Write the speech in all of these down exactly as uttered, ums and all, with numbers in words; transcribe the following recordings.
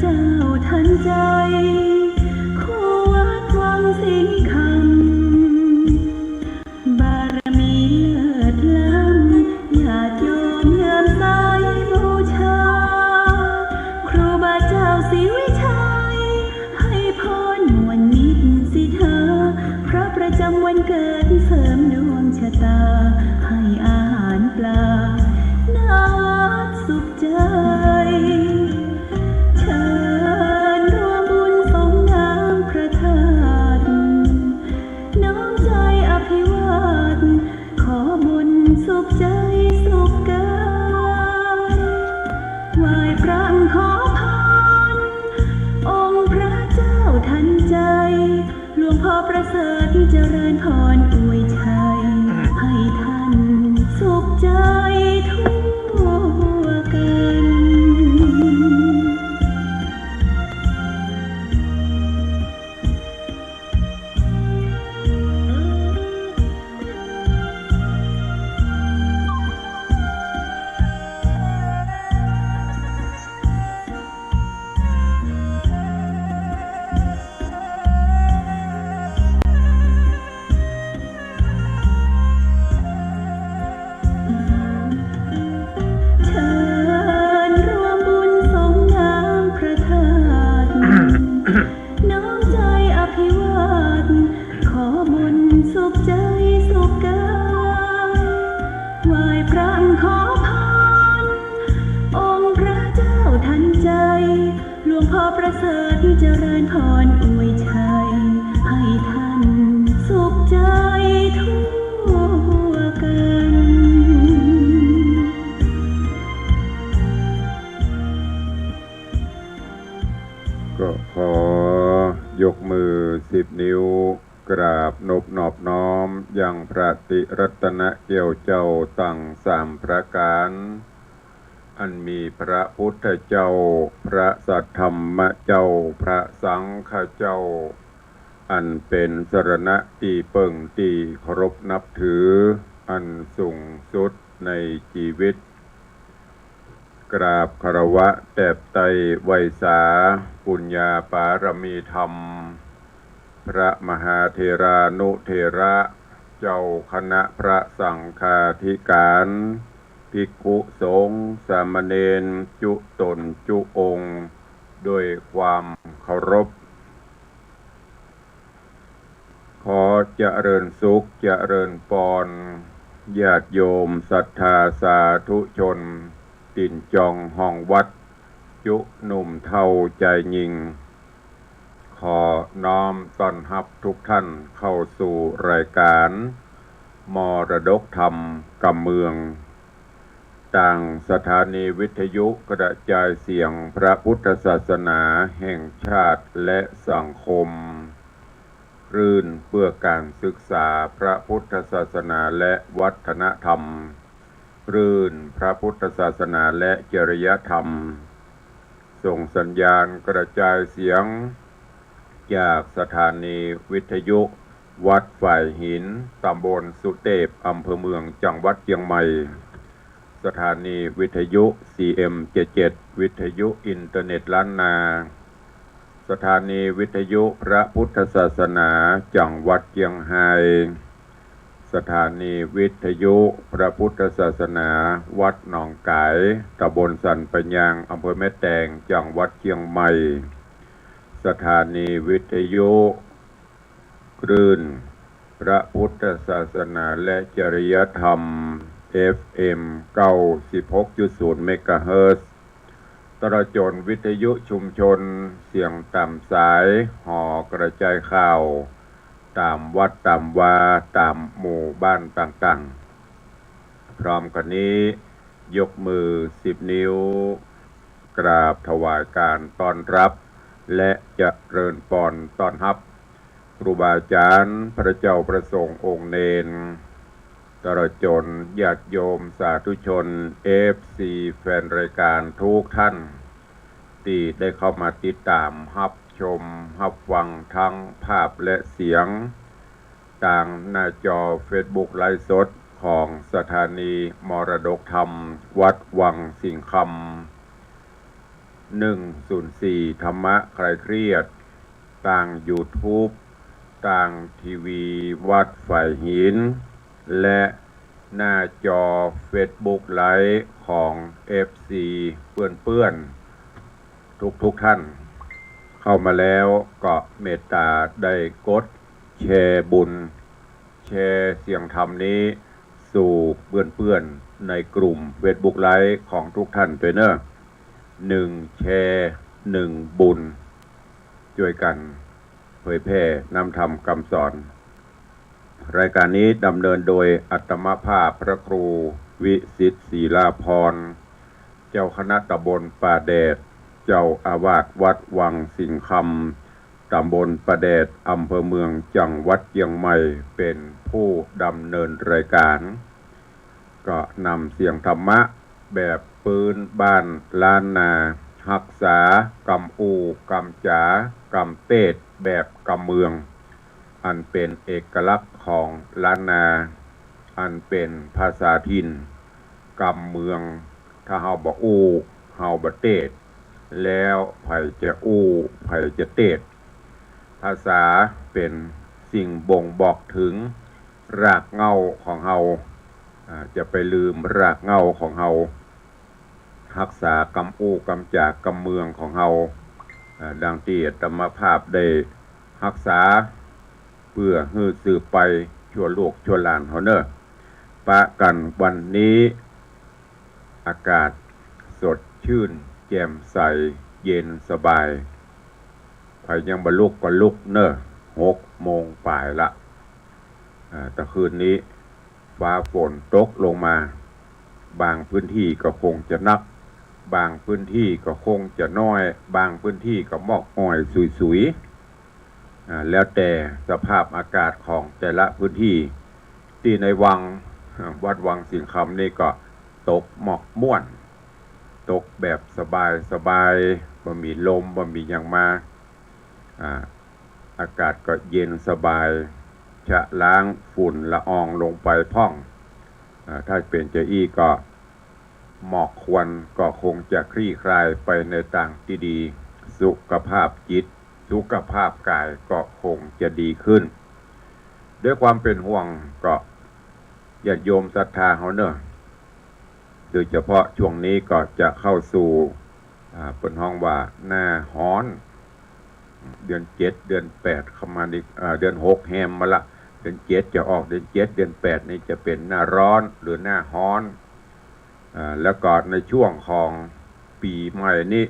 เจ้าทันใจ คู่วัดวังสิงห์คำ บารมีเลิศล้ำ ญาติโยมเลื่อมใสบูชา ครูบาเจ้าศรีวิชัย ให้พรม่วนมิตรสิทธา พระประจำวันเกิดเสริมดวงชะตา ให้อาหารปลา นาวัดสุขใจ เชิญร่วมบุญสงน้ำพระธาตุ น้อมใจอภิวาท ขอบุญสุขใจสุขกาย ไหว้พระขอพร องค์พระเจ้าทันใจ หลวงพ่อประเสริฐเจริญพรอวยชัย ให้ท่านสุขใจทั่วกัน เชิญร่วมบุญสงน้ำพระธาตุ น้อมใจอภิวาท ขอบุญสุขใจสุขกาย ไหว้พระขอพร องค์พระเจ้าทันใจ หลวงพ่อประเสริฐเจริญพรอวยชัย ให้ท่านสุขใจทั่วกัน ก็ขอยกมือสิบนิ้ว กราบนบนอบน้อมยังพระติรัตนเกี้ยวเจ้าตังสามประก๋าน อันมีพระพุทธเจ้า พระสัทธรรมเจ้า พระสังฆเจ้า อันเป๋นสรณะตี้เปิ้งตี้เคารพนับถือ อันสูงสุดในจีวิต กราบคารวะแตบไต้ไหว้สา ปุญญาปารมีธรรม พระมหาเถรานุเถระ เจ้าคณะพระสังฆาธิก๋าน ภิกขุสงฆ์ สามเณร จุ๊ต๋นจุ๊องค์ ด้วยความเคารพ ขอเจริญสุขเจริญปอน ญาติโยมศรัทธาสาธุชน ตี๋นจองห้องวัด จุ๊หนุ่มเฒ่าจายญิง ขอน้อมต้อนฮับทุกท่านเข้าสู่รายก๋าน มรดกธรรมกำเมือง ตางสถานีวิทยุกระจายเสียงพระพุทธศาสนาแห่งชาติและสังคม คลื่นเพื่อการศึกษาพระพุทธศาสนาและวัฒนธรรม คลื่นพระพุทธศาสนาและจริยธรรม ส่งสัญญาณกระจายเสียง จากสถานีวิทยุวัดฝายหิน ตำบลสุเตพ อำเภอเมือง จังหวัดเจียงใหม่ สถานีวิทยุ ซีเอ็ม เจ็ดเจ็ด วิทยุอินเทอร์เน็ตล้านนา สถานีวิทยุพระพุทธศาสนาจังหวัดเจียงฮาย สถานีวิทยุพระพุทธศาสนาวัดหนองก๋าย ตำบลสันปะยาง อำเภอแม่แตง จังหวัดเจียงใหม่ สถานีวิทยุคลื่นพระพุทธศาสนาและจริยธรรม เอฟเอ็ม เก้าสิบหกจุดศูนย์ เมกะเฮิรตซ์ ตลอดจ๋นวิทยุชุมชนเสียงต๋ามสาย หอกระจายข่าว ต๋ามวัดต๋ามวา ต๋ามหมู่บ้านต่างๆ พร้อมกั๋นนี้ ยกมือสิบนิ้ว กราบถวายการต้อนรับ และเจริญปอนต้อนฮับ ครูบาอาจ๋ารย์ พระเจ้าพระสงฆ์องค์เณร ตลอดจ๋นญาติโยมสาธุชน เอฟซี แฟนรายก๋านทุกท่าน ตี้ได้เข้ามาติดต๋ามฮับชมฮับฟังทั้งภาพและเสียง ตางหน้าจอเฟซบุ๊กไลฟ์สดของสถานีมรดกธรรมวัดวังสิงห์คำ หนึ่งศูนย์สี่ ธรรมะคลายเครียด ตางยูทูบ ตางทีวีวัดฝายหิน และหน้าจอเฟซบุ๊กไลฟ์ของเอฟซีเปื้อนๆ ทุกๆ ท่าน เข้ามาแล้วก็เมตตาได้กดแชร์บุญ แชร์เสียงธรรมนี้สู่เปื้อนๆ ในกลุ่มเฟซบุ๊กไลฟ์ของทุกท่านตวยเน่อ หนึ่งแชร์ หนึ่งบุญ จ้วยกั๋นเผยแผ่น้ำธรรมกำสอน รายการนี้ดำเนินโดยอาตมาภาพพระครูวิสิทธิ์ ศรีลาภรณ์ เจ้าคณะตำบลป่าแดด เจ้าอาวาสวัดวังสิงห์คำ ตำบลป่าแดด อำเภอเมือง จังหวัดเจียงใหม่ เป๋นผู้ดำเนินรายการ ก็นำเสียงธรรมะแบบปื้นบ้านล้านนา ฮักษากำอู้กำจ๋ากำเตศน์แบบกำเมือง อันเป๋นเอกลักษณ์ของล้านนา อันเป๋นภาษาถิ่น กำเมือง ถ้าเฮาบ่อู้ เฮาบ่เตศน์ แล้วใผจะอู้ ใผจะเตศน์ ภาษาเป๋นสิ่งบ่งบอกเถิงรากเหง้าของเฮา อ่า จะไปลืมรากเหง้าของเฮา ฮักษากำอู้กำจ๋ากำเมืองของเฮา อ่า ดังตี้อาตมาภาพได้ฮักษา เปื้อหื้อสืบไปชั่วลูกชั่วหลานเฮาเน่อ ปะกั๋นวันนี้ อากาศสดชื่น แจ่มใส เย็นสบาย ใผยังบ่ลุกก็ลุกเน่อ หกโมงป๋ายละ อ่า ตะคืนนี้ ฟ้าฝนตกลงมา บางพื้นที่ก็คงจะหนัก บางพื้นที่ก็คงจะน้อย บางพื้นที่ก็หมอกอ่อยสุยๆ อ่า แล้วแต่สภาพอากาศของแต่ละพื้นที่ ตี้ในวัง อ่า วัดวังสิงห์คำนี่ก็ตกหมอกม่วน ตกแบบสบายๆ บ่มีลม บ่มีหยังมา อ่า อากาศก็เย็นสบาย ชะล้างฝุ่นละอองลงไปพ่อง อ่า ถ้าเป๋นจาอี้ก็ หมอกควันก็คงจะคลี่คลายไปในตางตี้ดี สุขภาพจิต สุขภาพกายก็คงจะดีขึ้น ด้วยความเป๋นห่วงก็ญาติโยมศรัทธาเฮาเน่อ โดยเฉพาะช่วงนี้ก็จะเข้าสู่ อ่า เปิ้นฮ้องว่าหน้าฮ้อน เดือนเจ็ด เดือนแปด เข้ามานี่ อ่า เดือนหกแฮมมาละ เดือนเจ็ดจะออก เดือนเจ็ด เดือนแปดนี่จะเป๋นหน้าร้อนหรือหน้าฮ้อน อ่า แล้วก็ในช่วงของปี๋ใหม่นี้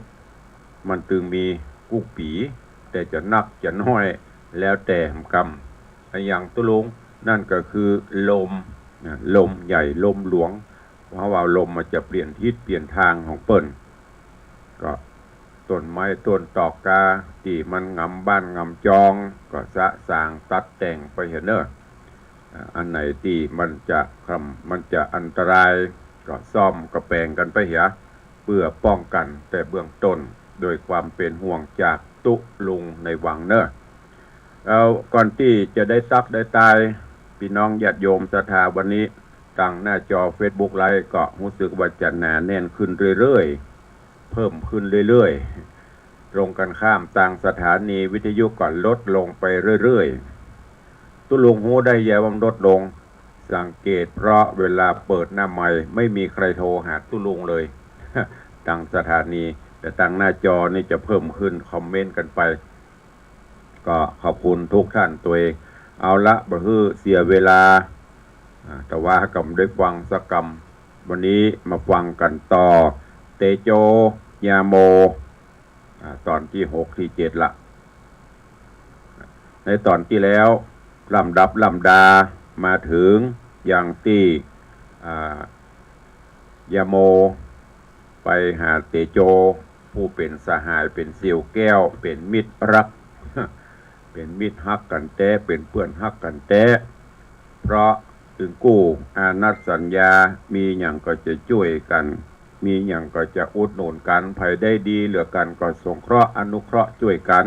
มันตึงมีกู้ปี๋ แต่จะหนักจะน้อย แล้วแต่หำกำ อะหยังตุ๊ลุง นั่นก็คือลม นะ ลมใหญ่ลมหลวง เพราะว่าลมมันจะเปลี่ยนทิศเปลี่ยนตางของเปิ้น ก็ต้นไม้ต้นตอกกา ตี้มันหงำบ้านหงำจอง ก็สะสางตัดแต่งไปเหียเน่อ อ่า อันไหนตี้มันจะคร่ำ มันจะอันตราย ก็ซ่อมก็แป๋งกั๋นไปเหีย เปื้อป้องกั๋นแต่เบื้องต้น โดยความเป๋นห่วงจากตุ๊ลุงในวังเน่อ แล้วก่อนตี้จะได้สักได้ตาย ปี้น้องญาติโยมศรัทธา วันนี้ตางหน้าจอเฟซบุ๊กไลฟ์ก็ฮู้สึกว่าจะหนาแน่นขึ้นเรื่อยๆ เพิ่มขึ้นเรื่อยๆ ตรงกั๋นข้ามตางสถานีวิทยุก็ลดลงไปเรื่อยๆ ตุ๊ลุงฮู้ได้ไงว่ามันลดลง สังเกตเพราะเวลาเปิดหน้าไมค์ไม่มีใครโทรหาตุ๊ลุงเลย ตางสถานี แต่ตางหน้าจอนี่จะเพิ่มขึ้น คอมเมนต์กั๋นไป ก็ขอบคุณทุกท่านตวย เอาละ บ่หื้อเสียเวลา อ่า แต่ว่าก็ได้ฟังสักกำ วันนี้มาฟังกั๋นต่อ เตโจ ยาโม อ่า ตอนตี้หกตี้เจ็ดละ ในตอนตี้แล้ว ลำดับลำดา มาเถิงยังตี้ อ่า ยาโม ไปหาเตโจ ผู้เป๋นสหาย เป๋นเสี่ยวแก้ว เป๋นมิตรฮัก เป๋นมิตรฮักกั๋นแต๊ เป๋นเปื้อนฮักกั๋นแต๊ เพราะตึงกู้อานัตสัญญา มีหยังก็จะจ้วยกั๋น มีหยังก็จะอุดหนุนกั๋น ใผได้ดีเหลือกั๋นก็สงเคราะห์อนุเคราะห์จ้วยกั๋น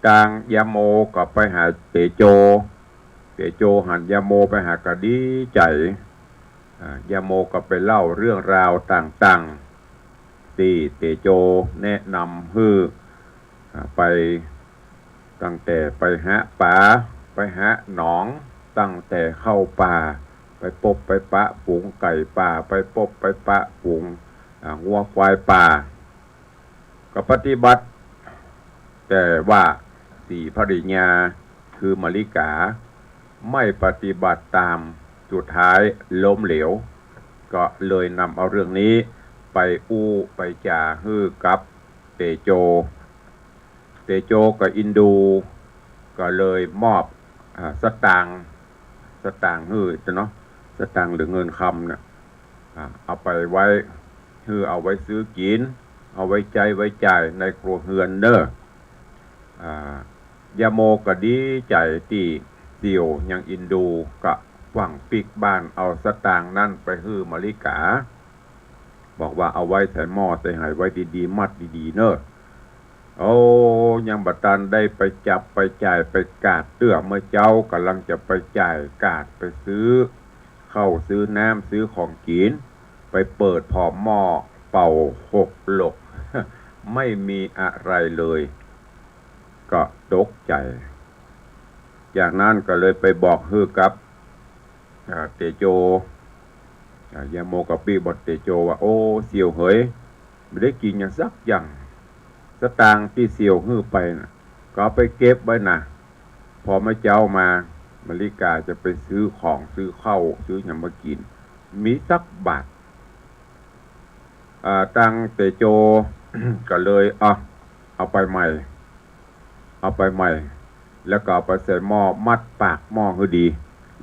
ตางยาโมก็ไปหาเตโจ เตโจหันยาโมไปหาก็ดีใจ๋ อ่า ยาโมก็ไปเล่าเรื่องราวต่าง ตี้เตโจแนะนำหื้อ อ่า ไป ตั้งแต่ไปหาป๋า ไปหาหนอง ตั้งแต่เข้าป่า ไปปบไปปะฝูงไก่ป่า ไปปบไปปะฝูง อ่า งัวควายป่า ก็ปฏิบัติ แต่ว่าสีภริยาคือมะลิกา ไม่ปฏิบัติตาม สุดท้ายล้มเหลว ก็เลยนำเอาเรื่องนี้ไปอู้ไปจ๋าหื้อกับเตโจ เตโจกับอินดู ก็เลยมอบ อ่า สตางค์ สตางค์หื้อเนาะ สตางค์หรือเงินคำเนี่ย อ่า เอาไปไว้ หื้อเอาไว้ซื้อกิ๋น เอาไว้ใจ๊ไว้จ่ายในครัวเฮือนเน่อ อ่า ยาโมก็ดีใจ๋ตี้เสี่ยวยังอินดูก็ฟั่งปิ๊กบ้านเอาสตางค์นั้นไปหื้อมะลิกา บอกว่าเอาไว้ใส่หม้อใส่ไหไว้ดีๆ มัดดีๆ เน่อ โอ้ ยังบ่ตันได้ไปจับไปจ่ายไปกาดเตื้อ เมื่อเจ๊าก่ำลังจะไปจ่ายกาดไปซื้อข้าวซื้อน้ำซื้อของกิ๋น ไปเปิดผ่อหม้อเป่าหกหลก ไม่มีอะไรเลย ก็ตกใจ๋ จากนั้นก็เลยไปบอกหื้อกับ อ่า เตโจ อ่า ยาโมกับปิ๊กบอกเตโจว่า โอ้ เสี่ยวเหย บ่ได้กิ๋นหยังสักอย่าง สตางค์ตี้เสี่ยวหื้อไปน่ะ ก็เอาไปเก็บไว้นะ พอเมื่อเจ๊ามามะลิกาจะไปซื้อของซื้อข้าวซื้อหยังมากิ๋น มีสักบาท อ่า ตังเตโจ ก็เลย เอา เอาไปใหม่ เอาไปใหม่ แล้วก็เอาไปใส่หม้อ มัดปากหม้อหื้อดี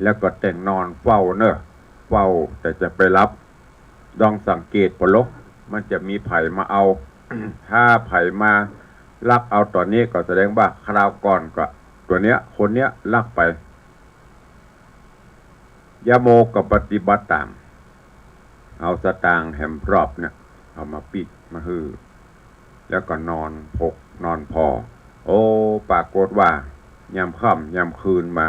แล้วก็แต่งนอนเฝ้าเน่อ เฝ้าแต่จะไปหลับ ลองสังเกตผ่อหลก มันจะมีใผมาเอา ถ้าใผมาลักเอาต๋อนนี้ก็แสดงว่าคราวก่อนก็ตั๋วเนี้ย คนเนี้ยลักไป ยาโมก็ปฏิบัติต๋าม เอาสตางค์แหมรอบเนี่ย เอามาปิ๊กมาหื้อ แล้วก็นอนผกนอนผ่อ โอ้ ปรากฏว่ายามค่ำยามคืนมา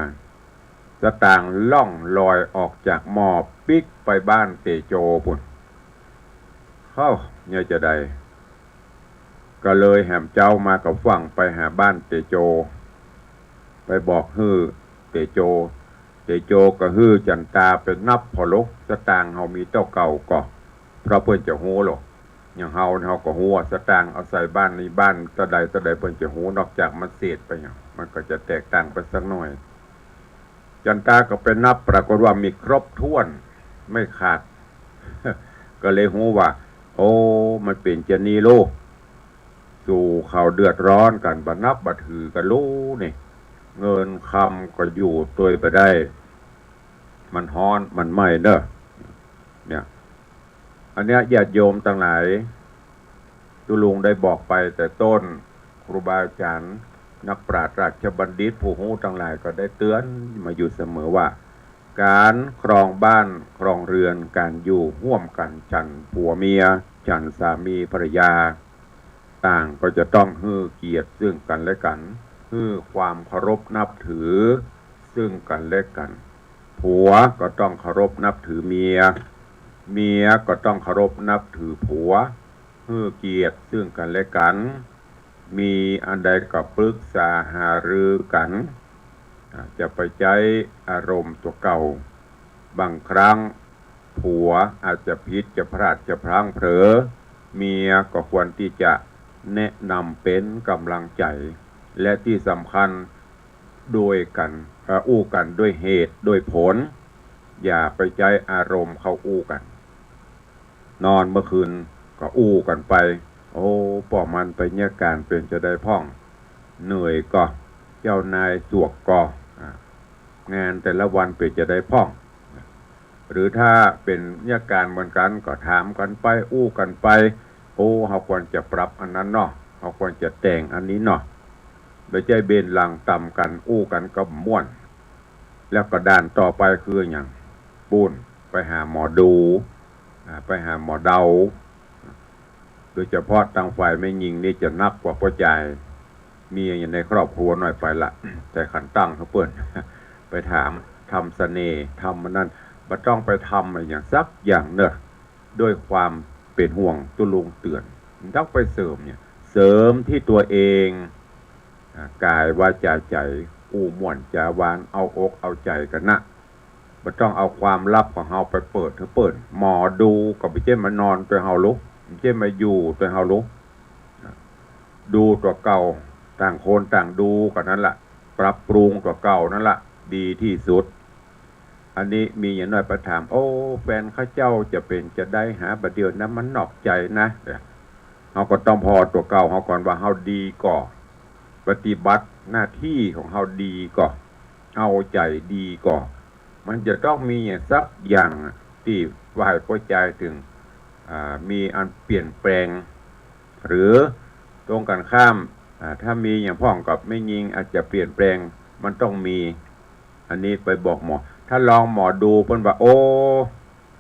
สตางค์ล่องลอยออกจากหม้อปิ๊กไปบ้านเตโจปุ้น เฮ้า เนี่ยจะใด ก็เลยแหมเจ๊ามาก็ฟั่งไปหาบ้านเตโจ ไปบอกหื้อเตโจ เตโจก็หื้อจันตาไปนับผ่อหลก สตางค์เฮามีเต้าเก่าก่อ เพราะเปิ้นจะฮู้หลก อย่างเฮาเนี่ยเฮาก็ฮู้ว่าสตางค์เอาใส่บ้านนี้บ้านตะใดตะใด เปิ้นจะฮู้ นอกจากมันเศษไปหยัง มันก็จะแตกต่างไปสักหน่อย จันตาก็ไปนับ ปรากฏว่ามีครบถ้วน ไม่ขาด ก็เลยฮู้ว่า โอ้ มันเป๋นจานี้ลูก สู่เขาเดือดร้อนกั๋น บ่นับบ่ถือกั๋นลูกนี่ เงินคำก็อยู่ตวยบ่ได้ มันฮ้อนมันไหม้เน่อ เนี่ย อันเนี้ยญาติโยมตังหลาย ตุ๊ลุงได้บอกไปแต่ต้น ครูบาอาจ๋ารย์ นักปราชญ์ราชบัณฑิต ผู้ฮู้ตังหลายก็ได้เตื๋อนมาอยู่เสมอว่า ก๋านครองบ้านครองเฮือน ก๋านอยู่ฮ่วมกั๋น ฉันผัวเมีย ฉันสามีภรรยา ต่างก็จะต้องหื้อเกียรติซึ่งกั๋นและกั๋น หื้อความเคารพนับถือซึ่งกั๋นและกั๋น ผัวก็ต้องเคารพนับถือเมีย เมียก็ต้องเคารพนับถือผัว หื้อเกียรติซึ่งกั๋นและกั๋น มีอันใดก็ปรึกษาหารือกั๋น อ่า จะไปใจ๊อารมณ์ตั๋วเก่า บางครั้งผัวอาจจะผิดจะพลาดจะพลั้งเผลอ เมียก็ควรตี้จะแนะนำเป๋นก๋ำลังใจ๋ และตี้สำคัญ ด้วยกั๋น เอ่อ อู้กั๋นด้วยเหตุด้วยผล อย่าไปใจ๊อารมณ์เข้าอู้กั๋น นอนเมื่อคืนก็อู้กั๋นไป โอ้ ป้อมันไปเยียะก๋านเป๋นจาใดพ่อง เหนื่อยก่อ เจ้านายสวกก่อ อ่า งานแต่ละวันเป๋นจาใดพ่อง หรือถ้าเป๋นเยียะก๋านเหมือนกั๋นก็ถามกั๋นไป อู้กั๋นไป โอ้ เฮาควรจะปรับอันนั้นเนาะ เฮาควรจะแต่งอันนี้เนาะ บ่ใจ้เบนหลังต๋ำกั๋น อู้กั๋นก็บ่ม่วน แล้วก็ด้านต่อไปคือหยัง ปู๊น ไปหาหมอดู อ่า ไปหาหมอเดา โดยเฉพาะตางฝ่ายแม่ญิงนี่จะหนักกว่าป้อจาย เมียอยู่ในครอบครัวน้อยไปละ แต่ขันตั้งเขาเปิ้น ไปถาม ทำเสน่ห์ ทำอันนั้น บ่ต้องไปทำอะหยังสักอย่างเน่อ ด้วยความ เป๋นห่วงตุ๊ลุงเตื๋อน ต้องไปเสริมเนี่ย เสริมตี้ตั๋วเอง อ่า ก๋ายวาจ๋าใจ๋ อู้ม่วนจ๋าหวาน เอาอกเอาใจ๋กั๋นนะ บ่ต้องเอาความลับของเฮาไปเปิดหื้อเปิ้น หมอดูก็บ่ใจ้มานอนตวยเฮาลุก บ่ใจ้มาอยู่ตวยเฮาลุก ดูตั๋วเก่า ต่างคนต่างดูกั๋นนั้นละ ปรับปรุงตั๋วเก่านั้นละ ดีตี้สุด อันนี้มีหญิงน้อยไปถาม โอ้ แฟนข้าเจ้าจะเป๋นจาใดหาบ่าเดี่ยวนะ มันนอกใจ๋นะ เฮาก็ต้องผ่อตั๋วเก่าเฮาก่อนว่าเฮาดีก่อ ปฏิบัติหน้าตี้ของเฮาดีก่อ เอาใจ๋ดีก่อ มันจะต้องมีหยังสักอย่างตี้ว่าหื้อป้อจายเถิง อ่า มีอันเปลี่ยนแปลง หรือตรงกั๋นข้าม อ่า ถ้ามีหยังพ่องกับแม่ญิงอาจจะเปลี่ยนแปลง มันต้องมี อันนี้ไปบอกหมอ ถ้าลองหมอดูเปิ้นว่า โอ้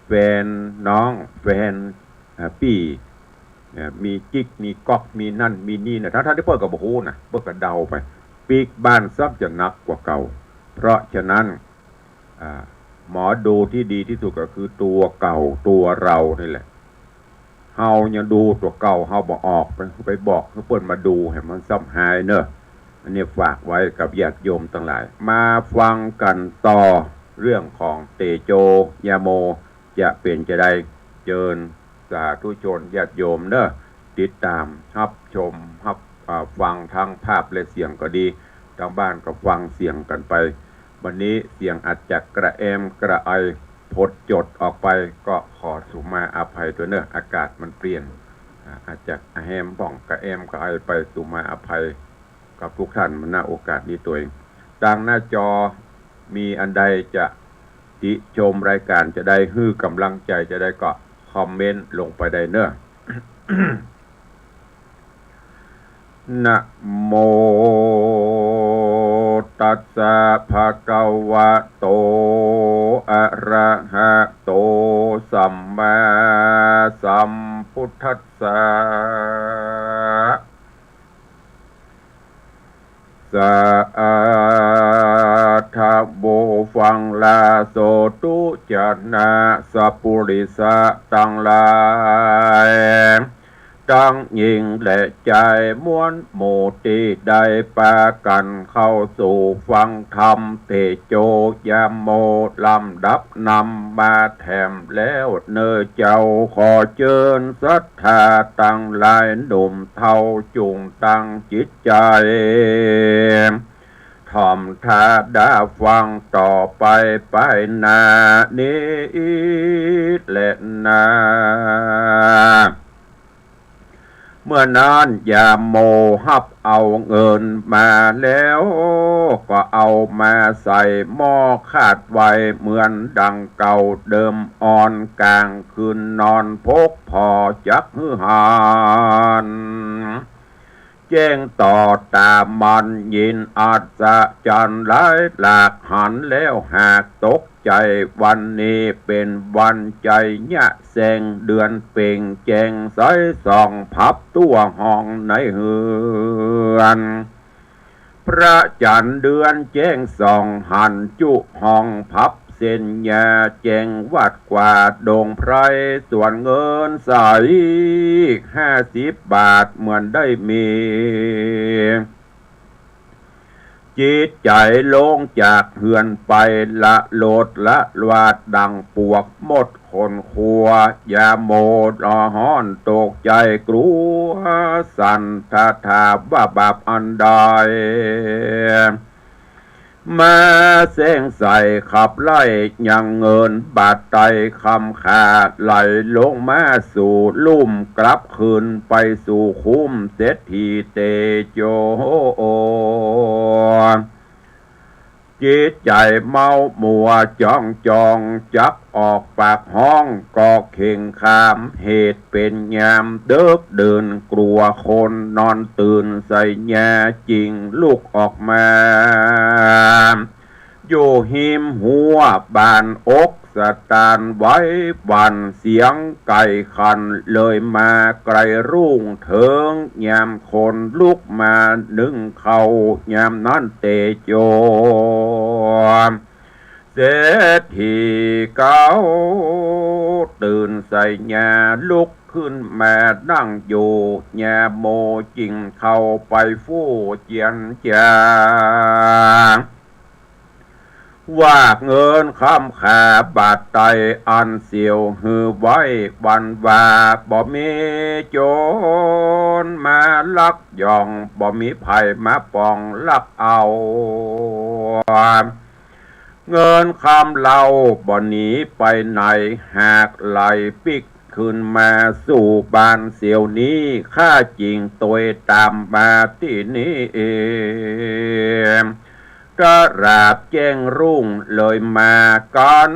แฟนน้อง แฟน อ่า ปี้ เอ่อ มีจิ๊ก มีก๊อก มีนั่น มีนี่นะ ทั้งๆ ตี้เปิ้นก็บ่ฮู้นะ เปิ้นก็เดาไป ปิ๊กบ้านซ้ำจะหนักกว่าเก่า เพราะฉะนั้น อ่า หมอดูตี้ดีตี้สุดก็คือตั๋วเก่าตั๋วเฮานี่แหละ เฮายังดูตั๋วเก่าเฮาบ่ออก ไป ไปบอกหื้อเปิ้นมาดูหื้อมันซ้ำหายเน่อ อันนี้ฝากไว้กับญาติโยมตังหลาย มาฟังกั๋นต่อเรื่องของเตโจยาโม จะเป๋นจาใด เจิญสาธุชนญาติโยมเน่อ ติดต๋ามฮับชมฮับ อ่า ฟังทั้งภาพและเสียงก็ดี ตางบ้านก็ฟังเสียงกั๋นไป วันนี้เสียงอาจจะกระแอมกระไอ ผดจดออกไป ก็ขอสุมาอภัยตวยเน่อ อากาศมันเปลี่ยน อ่า อาจจะแฮมพ่องกระแอมกระไอไป สุมาอภัย กับทุกท่านมา ณ โอกาสนี้ตวย ตางหน้าจอมีอันใดจะติชมรายก๋านจาใด หื้อก๋ำลังใจ๋จาใดก็คอมเมนต์ลงไปได้เน่อ นะโมตัสสะภะคะวะโต อะระหะโต สัมมาสัมพุทธัสสะ สาธุ ฟังลาโสตุ จะนะสัปปุริสะตังหลาย ตังญิงและจาย มวลหมู่ตี้ได้ปากั๋นเข้าสู่ฟังธรรม เตโจยาโม ลำดับนำมาแถมแล้วเน่อเจ้า ขอเจิญศรัทธาตังหลาย หนุ่มเฒ่าจุ่งตั้งจิตใจ๋ ถ่อมธาดาฟังต่อไป ไปหน้านี้แลนา เมื่อนั้นยาโมฮับเอาเงินมาแล้ว ก็เอามาใส่หม้อคาดไว้เหมือนดังเก่าเดิม อ่อนก๋างคืนนอนพกผ่อจักหื้อหัน แจ้งต่อต๋ามันยินอัศจรรย์หลายหลาก หันแล้วหากตกใจ๋ วันนี้เป๋นวันใจ๋ยะแสง เดือนเป่งแจ้งใสส่องพับทั่วห้องในเฮือน พระจั๋นทร์เดือนแจ้งส่องหันจุห้องพับเส้นหญ้า แจ้งวัดกว่าดงไพร ส่วนเงินใสห้าสิบบาทเหมือนได้มี จิตใจ๋ลงจากเฮือนไป ละโลดละลาดดังปวกมดขนขัว ยาโมละฮ้อนตกใจ๋กลัว สันทะถามว่าบาปอันใด มาแสงใสขับไล่ยังเงินบาทไตคำขาไหลลงมาสู่ลุ่ม กลับคืนไปสู่คุ้มเศรษฐีเตโจ จิตใจ๋เมามัวจ้องจอง จักออกปากฮ้องก็เข่งขาม เหตุเป๋นยามเดิกเดิน กลัวคนนอนตื่น ใส่หญ้าจิ่งลุกออกมา อยู่ฮิมหัวบ้านอกสะตานไว้หวั่น เสียงไก่ขันเลยมาไกลรุ่งเถิง ยามคนลุกมานึ่งข้าวยามนั้นเตโจ เศรษฐีเก๊าตื่นใส่หญ้าลุก ขึ้นมานั่งอยู่ ญาโมจึงเข้าไปฟู่เจียนจ๋า ว่าเงินคำขาบาทไตอันเสียวหื้อไว้วันวา บ่มีโจรมาลักย่อง บ่มีใผมาปองลักเอา เงินคำเล่าบ่หนีไปไหน หากไหลปิ๊กขึ้นมาสู่บ้านเสียวนี้ ข้าจึงตวยตามมาตี้นี้เอง กราบแจ้งรุ่งเลยมากั๋น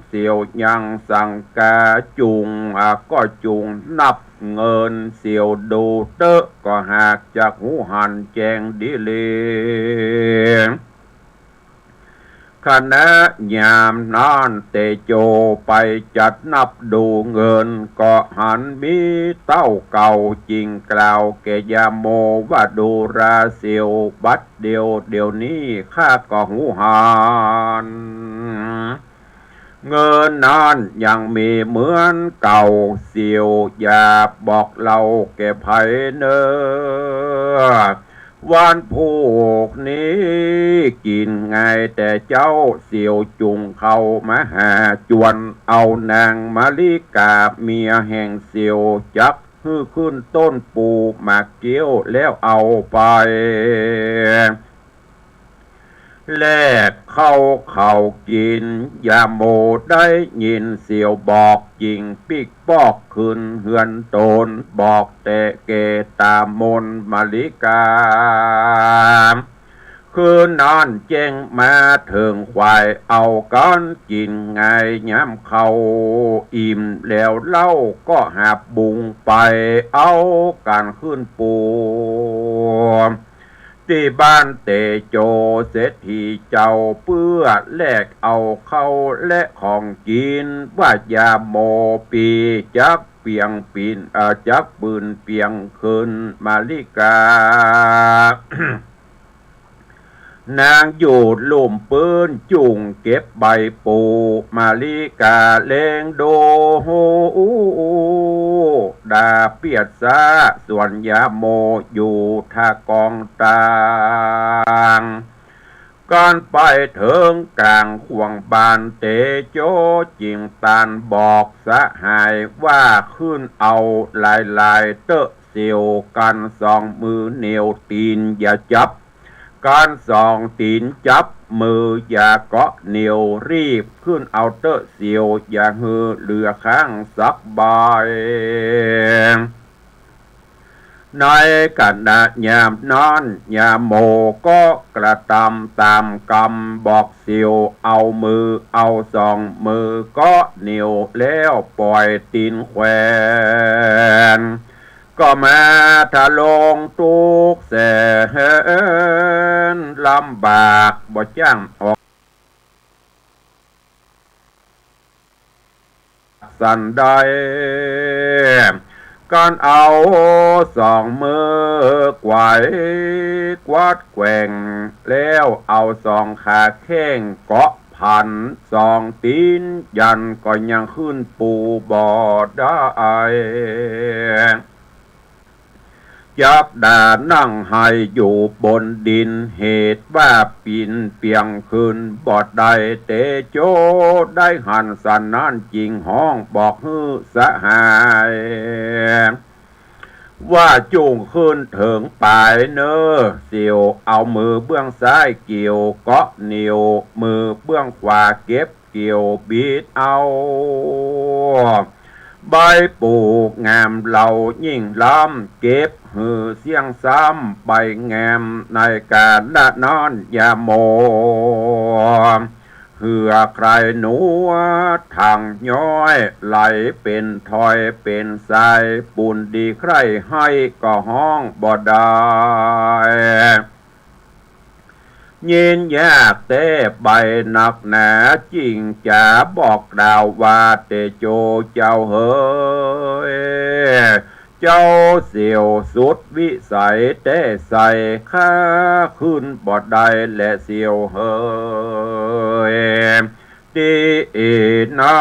เสียวยังสังกาจุ่ง อ่า ก็จุ่งนับเงินเสียวดูเต๊อะ ก็หากจักฮู้หันแจ้งดีเลีย ขณะยามนั้นเตโจไปจัดนับดูเงิน ก็หันมีเต้าเก่าจึงกล่าวแก่ญาโมว่า ดูราเสียวบัดเดียว เดี๋ยวนี้ข้าก็ฮู้หัน เงินนั้นยังมีเหมือนเก่า เสียวอย่าบอกเล่าแก่ใผเน่อ วันพูกนี้กิ๋นงายแต่เจ๊า เสียวจุ่งเข้ามาหา จวนเอานางมาริกาเมียแห่งเสียว จักหื้อขึ้นต้นปูหมากเกี้ยวแล้วเอาไป แลกเข้าเขากิ๋น ญาโมได้ยินเสียวบอก จึงปิ๊กปอกขึ้นเฮือนตน บอกแต่แก่ต๋ามนมาริกา คืนนั้นแจ้งมาเถิงควาย เอากั๋นกิ๋นงายยามเข้าอิ่มแล้วเล่า ก็หาบบุงไปเอากั๋นขึ้นปู ตี้บ้านเตโจเศรษฐีเจ้า เปื้อแลกเอาข้าวและของกิ๋น ว่าญาโมปี้จักเปียงปี๋น เอ่อ จักปืนเปียงขึ้นมาริกา นางอยู่ลุ่มปื๊นจุ่งเก็บใบปู มาริกาเล็งดู ดาเปียดซ้า ส่วนญาโมอยู่ท่ากองตาง กั๋นไปเถิงก๋างขวางบ้านเตโจ จึงตานบอกสหายว่า ขึ้นเอาหลายๆ เต๊อะเสียว กั๋นสองมือเหนียวตี๋นอย่าจับ กั๋นสองตี๋นจับมืออย่าเกาะเหนี่ยว รีบขึ้นเอาเต๊อะเสียว อย่าหื้อเหลือข้างสักใบ ในขณะยามนั้น ญาโมก็กระตำต๋ามกำบอกเสียว เอามือ เอาสองมือเกาะเหนี่ยว แล้วป่อยตี๋นแขวน ก็มาทะลงตุ๊กข์แสนลำบาก บ่จ้างออก สันใด กั๋นเอาสองมือไขว่กวาดแกว่ง แล้วเอาสองขาแข้งเกาะผัน สองตี๋นยันก็ยังขึ้นปูบ่ได้ จักดานั่งไห้อยู่บนดิน เหตุว่าปีนเปียงขึ้นบ่ได้ เตโจได้หันสันนั้นจึงฮ้องบอกหื้อสหาย ว่าจุ่งขึ้นเถิงป๋ายเน่อ เสี่ยวเอามือเบื้องซ้ายเกี่ยวเกาะเหนี่ยว มือเบื้องขวาเก็บ เกี่ยวบีดเอา ใบปูงามเหล่ายิ่งล้ำ เก็บหื้อเสี้ยงซ้ำใบงาม ในกาละนั้นยาโม เหื่อใคร่หนัวถังย้อย ไหลเป๋นถ้อยเป๋นสาย ปูนดีใคร่ไห้ก็ฮ้องบ่ได้ ยินยากแต๊ใบนักหนา จึงจ๋าบอกกล่าวว่า เตโจเจ้าเหย เจ้าเสี่ยวสุดวิสัยแต๊ไส้ ข้าขึ้นบ่ได้แลเสี่ยวเหย ตี้นา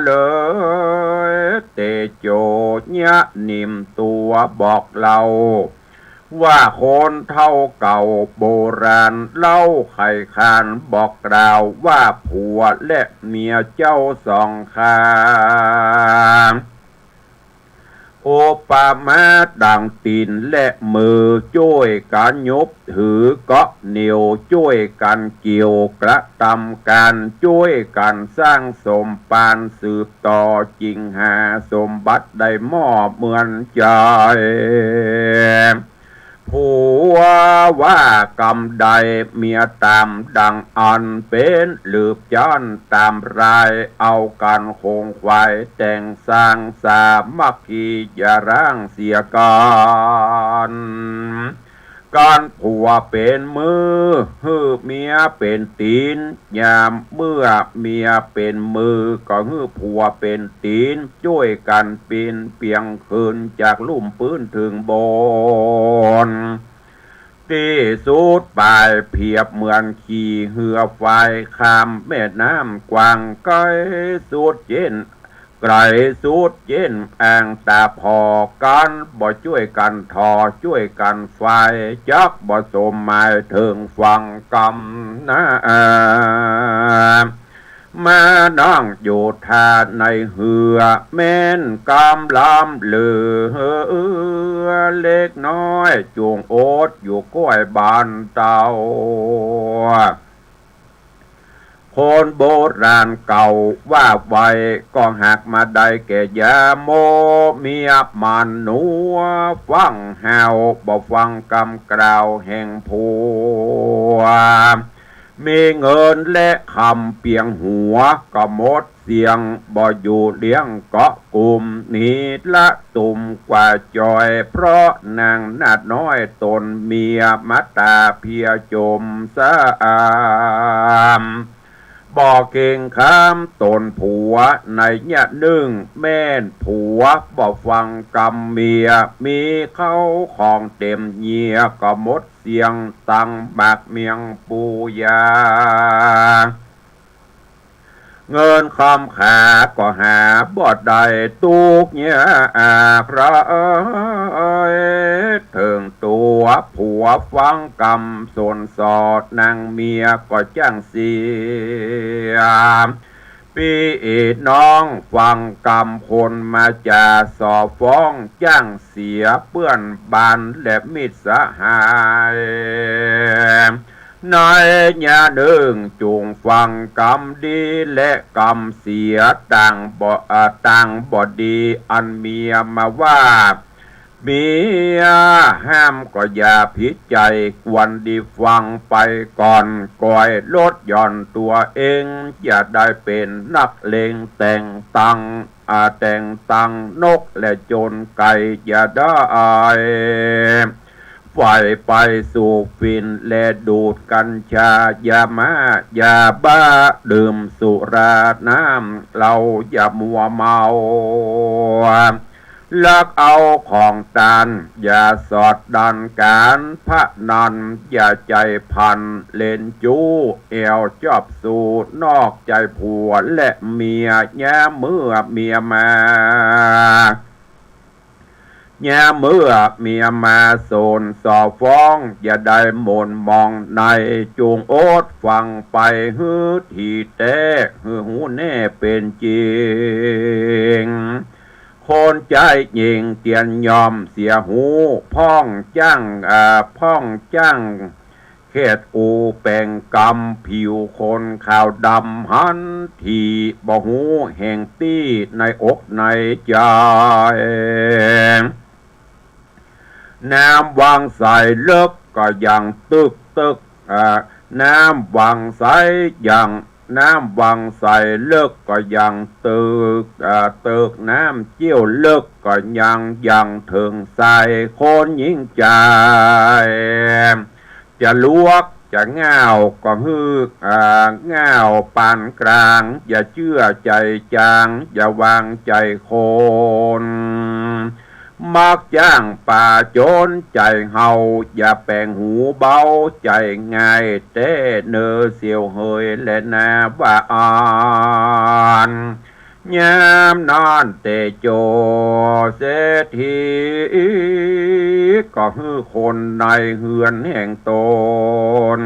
เลย เตโจเยียะนิ่มตั๋วบอกเล่า ว่าคนเฒ่าเก่าโบราณเล่าไขขานบอกกล่าวว่าผัวและเมียเจ้าสองข้าง อุปมาดั่งตี๋นและมือจ้วยกั๋นยุบ หือเกาะเหนี่ยวจ้วยกั๋นเกี่ยว กระตำก๋านจ้วยกั๋นสร้างสมปานสืบต่อ จึงหาสมบัติได้หม้อเหมือนใจ๋ ผัวว่ากำใดเมียต๋ามดั่งอั้น เป๋นหลืบจ๊านต๋ามราย เอากั๋นขงขวายแต่งสร้างสามัคคี อย่าร้างเสียกั๋น กั๋นผัวเป๋นมือ หื้อเมียเป๋นตี๋น ยามเมื่อเมียเป๋นมือ ก็หื้อผัวเป๋นตี๋น จ้วยกั๋นปีนเปียงขึ้นจากลุ่มปื๊นเถิงบน ตี้สุดป๋ายเปรียบเหมือนขี่เฮือฟายข้ามแม่น้ำกว้างไก๋ สุดเจ๊น ไก๋สุดเจ๊นอ่างต๋าผ่อ กั๋นบ่จ้วยกั๋นถ่อจ้วยกั๋นฟาย จักบ่สมหมายเถิงฝั่งกำนา มานั่งอยู่ท่าในเฮือ แม่นกำลำเหลือเล็กน้อย จุ่งอดอยู่ก้อยบ้านเต้า คนโบราณเก่าว่าไว้ ก็หากมาได้แก่ยาโม เมียมันหนัวฟั่งห้าว บ่ฟังกำกล่าวแห่งผัว มีเงินและคำเปียงหัว ก็หมดเสี้ยง บ่อยู่เลี้ยงเกาะกุม หนีละตุ่มกว่าจ่อย เพราะนางนาฏน้อยต๋นเมีย มาต๋าเพียจมสาม บ่เกรงขามต๋นผัว ในเยียะนึ่ง แม่นผัวบ่ฟังกำเมีย มีเข้าของเต๋มเยียะ ก็หมดเสี้ยง ตังหมากเมียงปูยา เงินคำขาก็หาบ่ได้ ตุ๊กข์ยากร้าย เถิงตั๋วผัวฟังกำสนสอด นางเมียก็จ้างเสีย ปี้น้องฟังกำคนมาจ๋า ส่อฟ้องจ้างเสียเปื้อนบ้านและมิตรสหาย ในเยียะนึ่งจุ่งฟังกำดีและกำเสีย ต่างบ่ เอ่อ ต่างบ่ดี อันเมียมาว่า เมียห้ามก็อย่าผิดใจ๋ ควรดีฟังไปก่อน ก่อยลดหย่อนตั๋วเอง อย่าได้เป๋นนักเลงแต่งตัง อ่า แต่งตังนกและโจรไก่ อย่าได้ ใฝ่ไปสูบฝิ่นและดูดกัญชา ยาม้า ยาบ้า ดื่มสุราน้ำเหล้า อย่ามัวเมา ลักเอาของตาน อย่าสอดดันก๋านพนัน อย่าใจ๋พันเล่นจู๊ แอ่วจอบสู่นอกใจ๋ผัวและเมีย ยามเมื่อเมียมา ยามเมื่อเมียมาสนส่อฟ้อง อย่าได้หม่นหมองใน จุ่งอดฟังไปหื้อถี่แต๊ หื้อฮู้แน่เป๋นจริง คนใจ๊หญิงเตียนยอมเสียฮู้ พ่องจ้าง อ่า พ่องจ้าง เขตอูแป๋งกำผิวคนขาวดำหัน ถี่บ่ฮู้แห่งตี้ในอกในใจ๋ น้ำวังใสเลิกก็ยังตึกตึก อ่า น้ำวังใสยัง น้ำวังใสเลิกก็ยังตึก อ่า ตึกน้ำเจี้ยวเลิกก็ยัง ยังเถิงใส คนหญิงใจ๋ จะลวกจะง่าวก็หื้อ อ่า ง่าวปานกลาง อย่าเจื้อใจ๋จาง อย่าวางใจ๋คน มักจ้างป่าจนใจ๋เฮา อย่าแป๋งหูเบาใจ๋ง่ายแต๊เน่อเสี่ยวเหยแลนาว่าอั้น ยามนั้นเตโจเศรษฐี ก็หื้อคนในเฮือนแห่งตน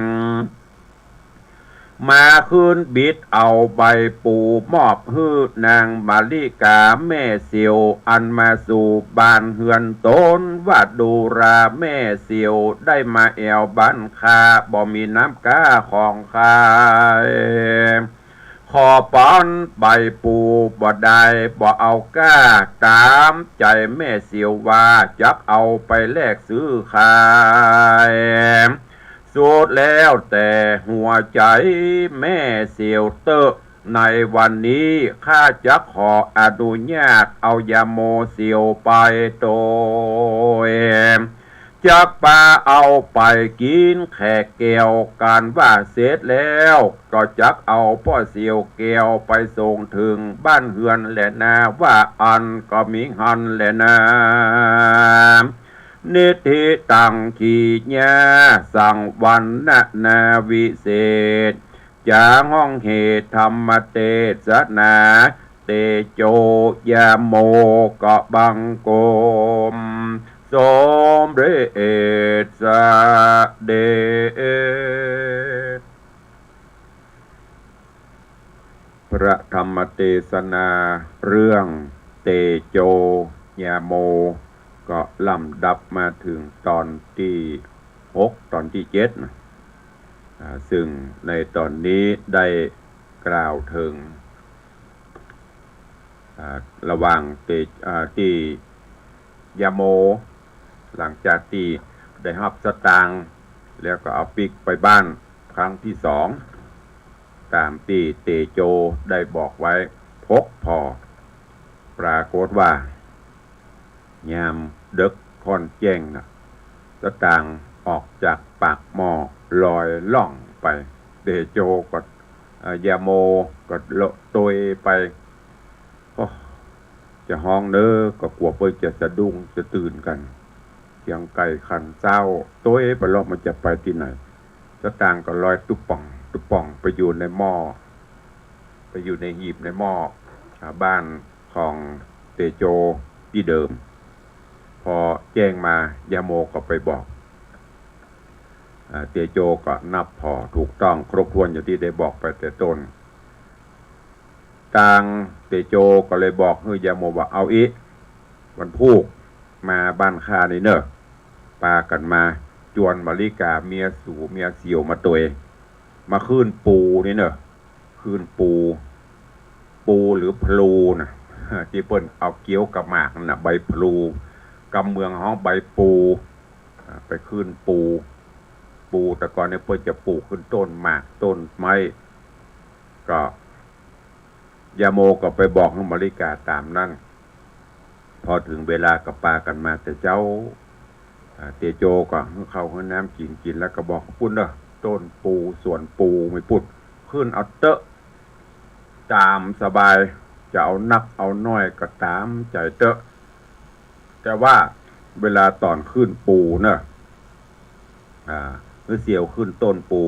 มาขึ้นบิดเอาใบปูมอบหื้อนางมาริกาแม่เสี่ยว อันมาสู่บ้านเฮือนตน ว่าดูราแม่เสี่ยวได้มาแอ่วบ้านข้า บ่มีน้ำก๊าของใคร ขอปอนใบปูบ่ได้ บ่เอาก๊า ต๋ามใจ๋แม่เสี่ยวว่า จักเอาไปแลกซื้อขาย สุดแล้วแต่หัวใจ๋แม่เสี่ยวเต๊อะ ในวันนี้ข้าจักขออนุญาตเอายาโมเสี่ยวไปโตย จักปาเอาไปกิ๋นแขกแก้ว ก๋านว่าเสร็จแล้ว ก็จักเอาป้อเสี่ยวแก้วไปส่งเถิงบ้านเฮือนแลนาว่าอั้น ก็มีหั้นแลนา นิทธิตัง กิริยาสังวรรณนาวิเศษ จ๋าฮ้องเหตุธรรมเตสนา เตโจยาโมก็บังคมสมเร็จเสด็จ พระธรรมเตสนาเรื่องเตโจยาโม ก็ลำดับมาเถิงตอนตี้หก ตอนตี้เจ็ดนะ อ่า ซึ่งในตอนนี้ได้กล่าวเถิง อ่า ระหว่างเต อ่า ตี้ยาโม หลังจากตี้ได้ฮับสตางค์แล้วก็เอาปิ๊กไปบ้านครั้งตี้สอง ต๋ามตี้เตโจได้บอกไว้ ปกผ่อ ปรากฏว่า ยามเดิ็กค่อนแจ้งนะ สตางค์ออกจากปากหม้อลอยล่องไป เตโจก็ เอ่อ ยาโมก็โตยไป โอ้ จะฮ้องเน่อก็กั๋วเปิ้นจะสะดุ้งจะตื่นกั๋น เสียงไก่ขันเจ๊า โตยไปแล้วมันจะไปตี้ไหน สตางค์ก็ลอยตุ๊ป่องตุ๊ป่องไปอยู่ในหม้อ ไปอยู่ในหีบในหม้อ อ่า บ้านของเตโจตี้เดิม ปอแจ้งมา ยาโมก็ไปบอก อ่า เตโจก็นับผ่อถูกต้องครบถ้วนอย่างตี้ได้บอกไปแต่ต้น ตางเตโจก็เลยบอกหื้อยาโมว่า เอาอี้ วันพูกมาบ้านข้านี่เน่อ ปากั๋นมา จวนมาริกาเมียสูเมียเสี่ยวมาตวย มาขึ้นปูนี่เน่อ ขึ้นปู ปูหรือพลูน่ะ ตี้เปิ้นเอาเกี้ยวกับหมากนั่นน่ะ ใบพลู กำเมืองฮ้องใบปู อ่า ไปขึ้นปู ปูแต่ก่อนเนี่ยเปิ้นจะปูกขึ้นต้นหมากต้นไม้ ก็ ยาโมก็ไปบอกหื้อมาริกาต๋ามนั้น ปอเถิงเวลาก็ปากั๋นมาแต่เจ๊า อ่า เตโจก็หื้อข้าวหื้อน้ำกิ๋น กิ๋นแล้วก็บอก ปุ้นเน่อ ต้นปูสวนปูมีปุ้น ขึ้นเอาเต๊อะ ต๋ามสบาย จะเอานักเอาน้อยก็ต๋ามใจ๋เต๊อะ แต่ว่าเวลาต๋อนขึ้นปูเน่อ อ่า หื้อเสี่ยวขึ้นต้นปู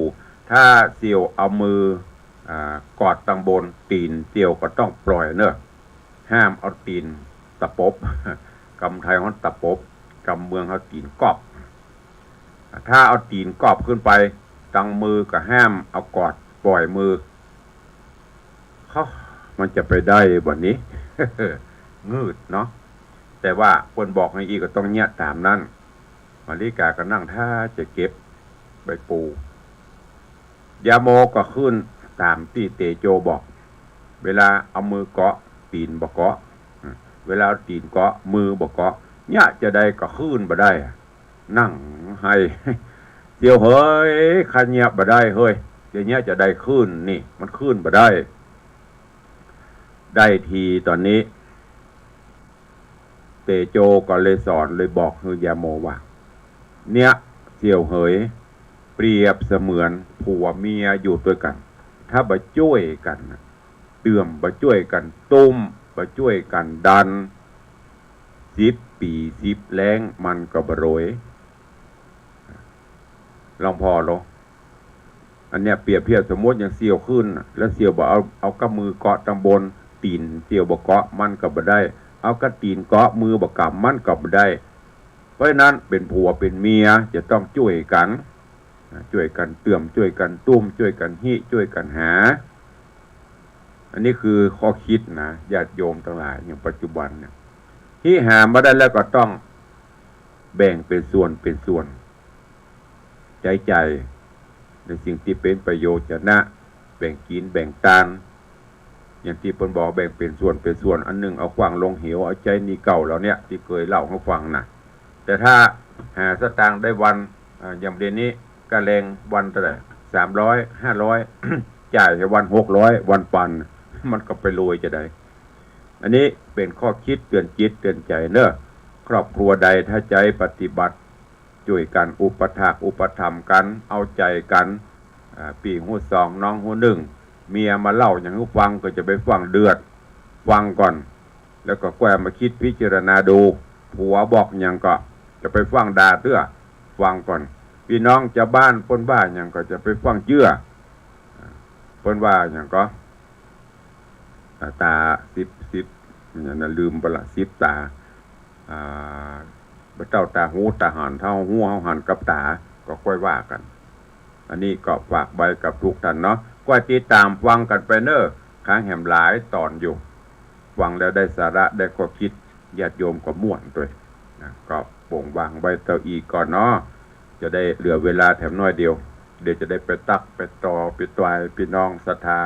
ถ้าเสี่ยวเอามือ อ่า กอดตังบน ตี๋นเสี่ยวก็ต้องปล่อยเน่อ ห้ามเอาตี๋นตะปบ กำไทยฮ้องตะปบ กำเมืองฮ้องตี๋นก๊อบ ถ้าเอาตี๋นก๊อบขึ้นไป ตังมือก็ห้ามเอากอด ปล่อยมือ เฮ้อ มันจะไปได้บ่นี้ งืดเนาะ แต่ว่าเปิ้นบอกหื้ออี้ก็ต้องเยียะต๋ามนั้น มาริกาก็นั่งท่าจะเก็บใบปู ยาโมก็ขึ้นต๋ามตี้เตโจบอก เวลาเอามือเกาะ ตี๋นบ่เกาะ เวลาเอาตี๋นเกาะ มือบ่เกาะ เยียะจะใดก็ขึ้นบ่ได้ นั่งไห้ เสี่ยวเหย ข้าเยียะบ่ได้เฮ้ย จะเยียะจะใดขึ้นนี่ มันขึ้นบ่ได้ ได้ทีต๋อนนี้ เตโจก็เลยสอนเลยบอกหื้อยาโมว่า เนี่ย เสี่ยวเหย เปรียบเสมือนผัวเมียอยู่ตวยกั๋น ถ้าบ่จ้วยกั๋นน่ะ เตื้อมบ่จ้วยกั๋นตุ้ม บ่จ้วยกั๋นดัน สิบ ปี๋สิบแล้งมันก็บ่โรย ลองผ่อลง อันเนี้ยเปรียบเทียบสมมุติอย่างเสี่ยวขึ้นน่ะ แล้วเสี่ยวบ่เอา เอาก้ำมือเกาะตังบน ตี๋นเสี่ยวบ่เกาะมันก็บ่ได้ เอาก้าตี๋นเกาะมือบ่กำมันก็บ่ได้ เพราะฉะนั้นเป๋นผัวเป๋นเมียจะต้องจ้วยกั๋น นะ จ้วยกั๋นเติม จ้วยกั๋นตุ้ม จ้วยกั๋นฮิ จ้วยกั๋นหา อันนี้คือข้อคิดนะ ญาติโยมตังหลาย อย่างปัจจุบันเนี่ย ฮิหามาได้แล้วก็ต้องแบ่งเป๋นส่วนเป๋นส่วน ใจ๊จ่ายในสิ่งตี้เป๋นประโยชน์จะนะ แบ่งกิ๋นแบ่งตาน อย่างตี้เปิ้นบอกแบ่งเป๋นส่วนเป๋นส่วน อันนึ่งเอาขว้างลงเหว เอาใจ๊หนี้เก่าเหล่าเนี้ย ตี้เกยเล่าหื้อฟังน่ะ แต่ถ้าหาสตางค์ได้วัน อ่า อย่างเดี๋ยวนี้ก้าแรงวันเต้าใด สามร้อย ห้าร้อย จ่ายหื้อวันหกร้อย วันปัน มันก็ไปรวยจะใด อันนี้เป๋นข้อคิดเตื๋อนจิตเตื๋อนใจ๋เนาะ ครอบครัวใดถ้าใจ๊ปฏิบัติ จ้วยกั๋นอุปถากอุปถัมภ์กั๋น เอาใจ๋กั๋น อ่า ปี้ฮู้สองน้องฮู้นึ่ง เมียมาเล่าหยังหื้อฟังก็จะไปฟั่งเดือด ฟังก่อน แล้วก็ก้อยมาคิดพิจารณาดู ผัวบอกหยังก็จะไปฟั่งด่าเตื้อ ฟังก่อน ปี้น้องจาวบ้านเปิ้นว่าหยังก็จะไปฟั่งเจื้อ อ่า เปิ้นว่าหยังก็ อ่า ต๋าสิบ สิบ อย่างนั้นลืมไปละ สิบต๋า อ่า บ่เต้าต๋าฮู้ต๋าหัน ถ้าฮู้เฮาหันกับต๋า ก็ก้อยว่ากั๋น อันนี้ก็ฝากไว้กับทุกท่านเนาะ ก้อยติดต๋ามฟังกั๋นไปเนาะ ครั้งแหมหลายต๋อนอยู่ ฟังแล้วได้สาระได้ข้อคิด ญาติโยมก็ม่วนตวยนะ ก็โป่งวางไว้เต้าอี้ก่อนเนาะ จะได้เหลือเวลาแถมน้อยเดียว เดี๋ยวจะได้ไปตั๊กไปต่อไปตวยปี้น้องศรัทธา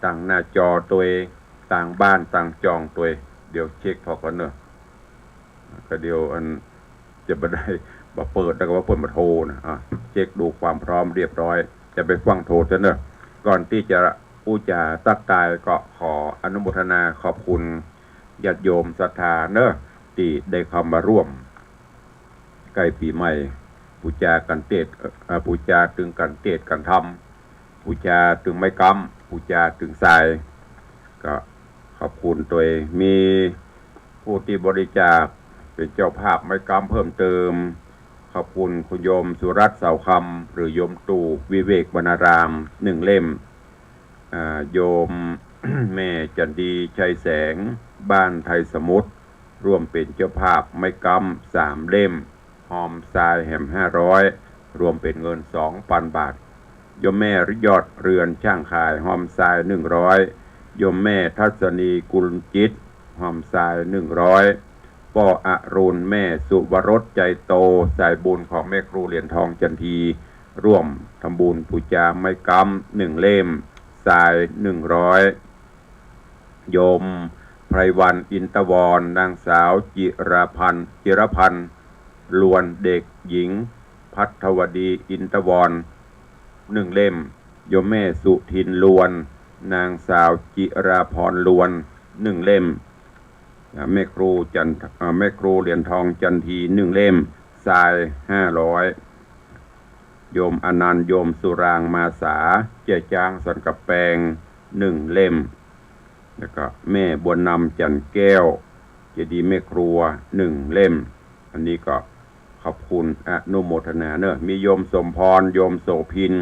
ตางหน้าจอตวย ตางบ้านตางจองตวย เดี๋ยวเช็คผ่อก่อนเนาะ ก็เดี๋ยวอันจะบ่ได้ บ่เปิดแล้วก็ว่าเปิ้นบ่โทรนะ อ่ะ เช็คดูความพร้อมเรียบร้อย จะไปฟั่งโทรเตื้อเนาะ ก่อนตี้จะอู้จ๋าตั๊กตายก็ขออนุโมทนาขอบคุณญาติโยมศรัทธาเนาะ ตี้ได้เข้ามาร่วม ใก้ปี๋ใหม่ ปู๋จากั๋นเตศน์ เอ่อ ปู๋จาตึงกั๋นเตศน์กั๋นธรรม ปู๋จาตึงไม้ก๊ำ ปู๋จาตึงทราย ก็ขอบคุณตวย มีผู้ตี้บริจาคเป๋นเจ้าภาพไม้ก๊ำเพิ่มเติม ขอบคุณคุณโยมสุรัตน์เสาคำ หรือโยมตู่วิเวกวรรณาราม นึ่งเล่ม อ่า โยมแม่จันดีชัยแสง บ้านไทยสมุทร ร่วมเป๋นเจ้าภาพไม้ก๊ำสามเล่ม ฮอมทรายแหมห้าร้อย รวมเป๋นเงินสองปันบาท โยมแม่ยอดเรือนช่างขาย ฮอมทรายหนึ่งร้อย โยมแม่ทัศนีกุลจิต ฮอมทรายหนึ่งร้อย ป้ออรุณ แม่สุวรส ใจโต สายบุญของแม่ครูเหรียญทองจันที ร่วมทำบุญปู๋จาไม้ก๊ำหนึ่งเล่ม ทรายหนึ่งร้อย โยมไพรวัน อินทวร นางสาวจิราพันธ์ จิรพันธ์ ลวน เด็กหญิง พัทรวดี อินทวร หนึ่งเล่ม โยมแม่สุทิน ลวน นางสาวจิราพร ลวน หนึ่งเล่ม อ่า แม่ครูจันท อ่า แม่ครูเหรียญทองจันที หนึ่งเล่ม ทรายห้าร้อย โยมอนันต์ โยมสุราง มาสา เจ๊ยจ๊าง สันกำแปง หนึ่งเล่ม แล้วก็แม่บัวนำ จันแก้ว เจดีย์แม่ครัว หนึ่งเล่ม อันนี้ก็ขอบคุณอนุโมทนาเนาะ มีโยมสมพร โยมโสภิน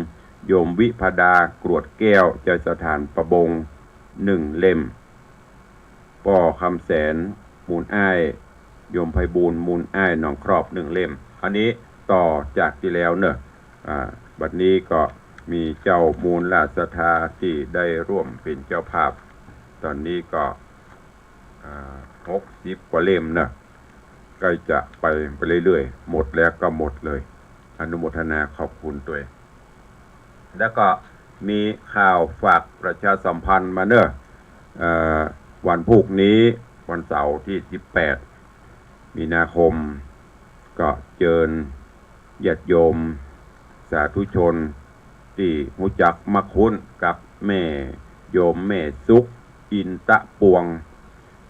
โยมวิภดา กรวดแก้ว ใจสถานประบง หนึ่งเล่ม ป้อคำแสน มูลอ้าย โยมไพบูลย์ มูลอ้าย หนองครอบ หนึ่งเล่ม อันนี้ต่อจากตี้แล้วเนาะ อ่า บัดนี้ก็มีเจ้ามูลศรัทธาตี้ได้ร่วมเป๋นเจ้าภาพ ต๋อนนี้ก็ อ่า หกสิบกว่าเล่มเนาะ ใก้จะไป ไปเรื่อยๆ หมดแล้วก็หมดเลย อนุโมทนาขอบคุณตวย แล้วก็มีข่าวฝากประชาสัมพันธ์มาเนาะ เอ่อ วันพูกนี้ วันเสาร์ตี้สิบแปด มีนาคม ก็เจิญญาติโยมสาธุชนตี้ฮู้จักมักคุ้นกับแม่ โยมแม่สุข อินตะปวง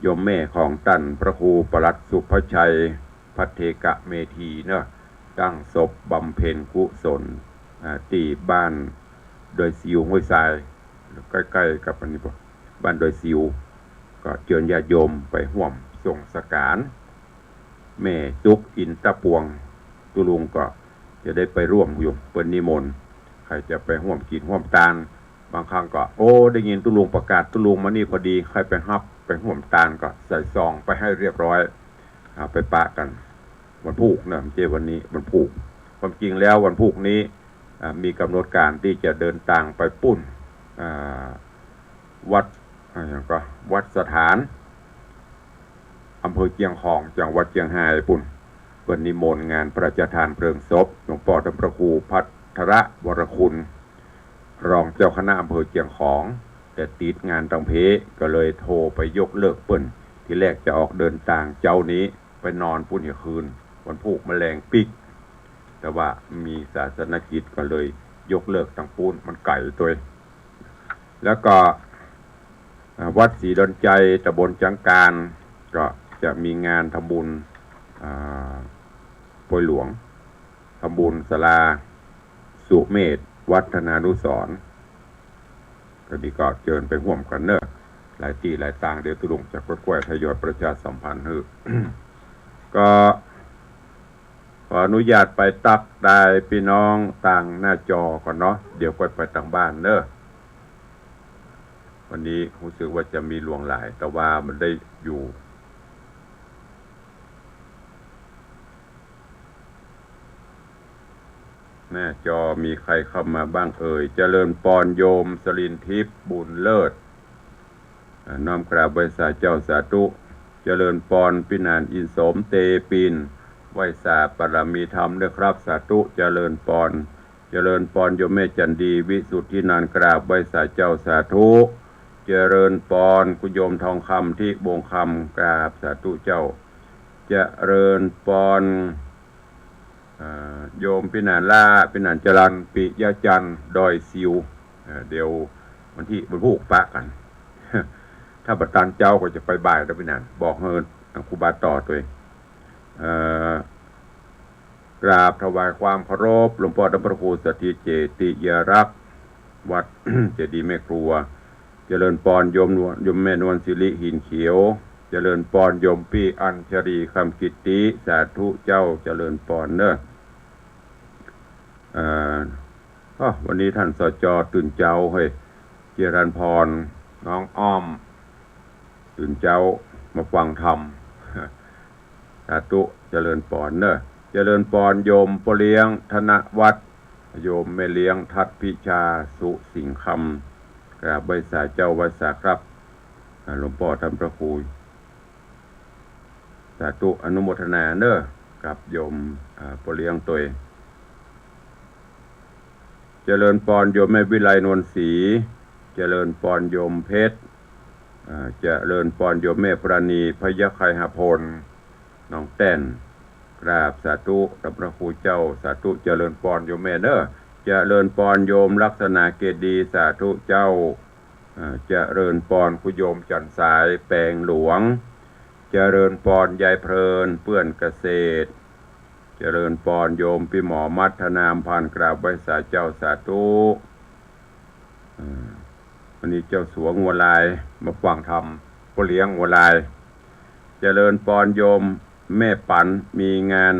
โยมแม่ของต้านพระครูปลัดสุภชัย ภัทเทกะเมธีเนาะ ตั้งศพบำเพ็ญกุศล อ่า ตี้บ้านดอยสิวห้วยทราย ใก้ๆ กับอันนี้บ่ บ้านดอยสิว ก็เจิญญาติโยมไปฮ่วมส่งสังขาร แม่สุขอินตะปวง ตุ๊ลุงก็จะได้ไปร่วมอยู่ เปิ้นนิมนต์ ใผจะไปฮ่วมกิ๋นฮ่วมตาน บางครั้งก็ โอ้ ได้ยินตุ๊ลุงประกาศ ตุ๊ลุงมานี่พอดี ใผไปฮับ ไปฮ่วมตานก็ใส่ซองไปหื้อเรียบร้อย เอาไปปะกั๋น วันพูกนะ บ่ใจ้วันนี้ วันพูก ความจริงแล้ววันพูกนี้ อ่า มีก๋ำหนดก๋านตี้จะเดินตางไปปู๊น อ่า วัด อ่า หยังก็ วัดสถาน อำเภอเจียงของ จังหวัดเจียงฮายปู๊น เปิ้นนิมนต์งานพระราชทานเพลิงศพหลวงป้อต้านพระครูภัทรวรคุณ รองเจ้าคณะอำเภอเจียงของ แต่ติดงานตางเพ ก็เลยโทรไปยกเลิกเปิ้น ทีแรกจะออกเดินตางเจ๊านี้ ไปนอนปู๊นเหียคืน วันพูกมะแลงปิ๊ก แต่ว่ามีศาสนกิจก็เลยยกเลิกตางปู๊น มันไก๋ตวย แล้วก็ อ่า วัดศรีดอนชัย ตำบลจังกาน ก็จะมีงานทำบุญ อ่า ปอยหลวง ทำบุญศาลาสุเมธวัฒนานุสรณ์ ก็ดีก็เจิญไปฮ่วมกั๋นเน่อ หลายตี้หลายตาง เดี๋ยวตุ๊ลุงจะค่อยๆ ทยอยประชาสัมพันธ์หื้อ ก็ขออนุญาตไปตั๊กทายปี้น้องตางหน้าจอก่อนเนาะ เดี๋ยวค่อยไปตางบ้านเน่อ วันนี้ฮู้สึกว่าจะมีหลวงหลาย แต่ว่ามันได้อยู่ หน้าจอมีใครเข้ามาบ้างเอ่ย เจริญปอนโยมสรินทิพย์ บุญเลิศ อ่า น้อมกราบไหว้สาเจ้า สาธุ เจริญปอน ปี้หนานอินสม เตปิน ไหว้สาปารมีธรรมด้วยครับ สาธุ เจริญปอน เจริญปอนโยมแม่จันดี วิสุทธินันท์ กราบไหว้สาเจ้า สาธุ เจริญปอนคุณโยมทองคำ ทิวงศ์คำ กราบสาธุเจ้า เจริญปอน อ่า โยมปี้หนานล้า ปี้หนานจรัญ ปิยะจันทร์ ดอยสิว อ่า เดี๋ยววันตี้ วันพูกปะกั๋น ถ้าบ่ตันเจ๊าก็จะไปบ่ายแล้วปี้หนาน บอกหื้อครูบาต่อตวย เอ่อ กราบถวายความเคารพหลวงป้อต้านพระครูสถิตเจติยารักษ์ วัด เจดีย์แม่ครัว เจริญปอนโยมนวล โยมแม่นวลสิริ หินเขียว เจริญปอนโยมปี้อัญชลี คำกิตติ สาธุเจ้า เจริญปอนเน่อ เอ่อ อ้อ วันนี้ท่าน สจ ตื่นเจ๊าเฮ้ย เจริญปอน น้องอ้อม ตื่นเจ๊ามาฟังธรรม สาธุ เจริญปอนเน่อ เจริญปอนโยมป้อเลี้ยงธนวัฒน์ โยมแม่เลี้ยงทัศน์พิชา สุสิงห์คำ กราบไหว้สาเจ้า ไหว้สาครับ อ่า หลวงป้อต้านพระครู สาธุ อนุโมทนาเน่อ กับโยม อ่า ป้อเลี้ยงตวย เจริญปอนโยมแม่วิไลนวลศรี เจริญปอนโยมเพชร อ่า เจริญปอนโยมแม่ปราณี พยัคฆไคหพล น้องแต้น กราบสาธุต้านพระครูเจ้า สาธุ เจริญปอนโยมแม่เน่อ เจริญปอนโยมลักษณะเกตดี สาธุเจ้า อ่า เจริญปอนคุณโยมจันทร์สาย แปงหลวง เจริญปอนยายเพลิน เปื้อนเกษตร เจริญปอนโยมปี้หมอมัด ธนาอำพันธ์ กราบไหว้สาเจ้า สาธุ อ่า วันนี้เจ้าสัวงัวลายมาฟังธรรม ป้อเลี้ยงงัวลาย เจริญปอนโยมแม่ปัน มีงาน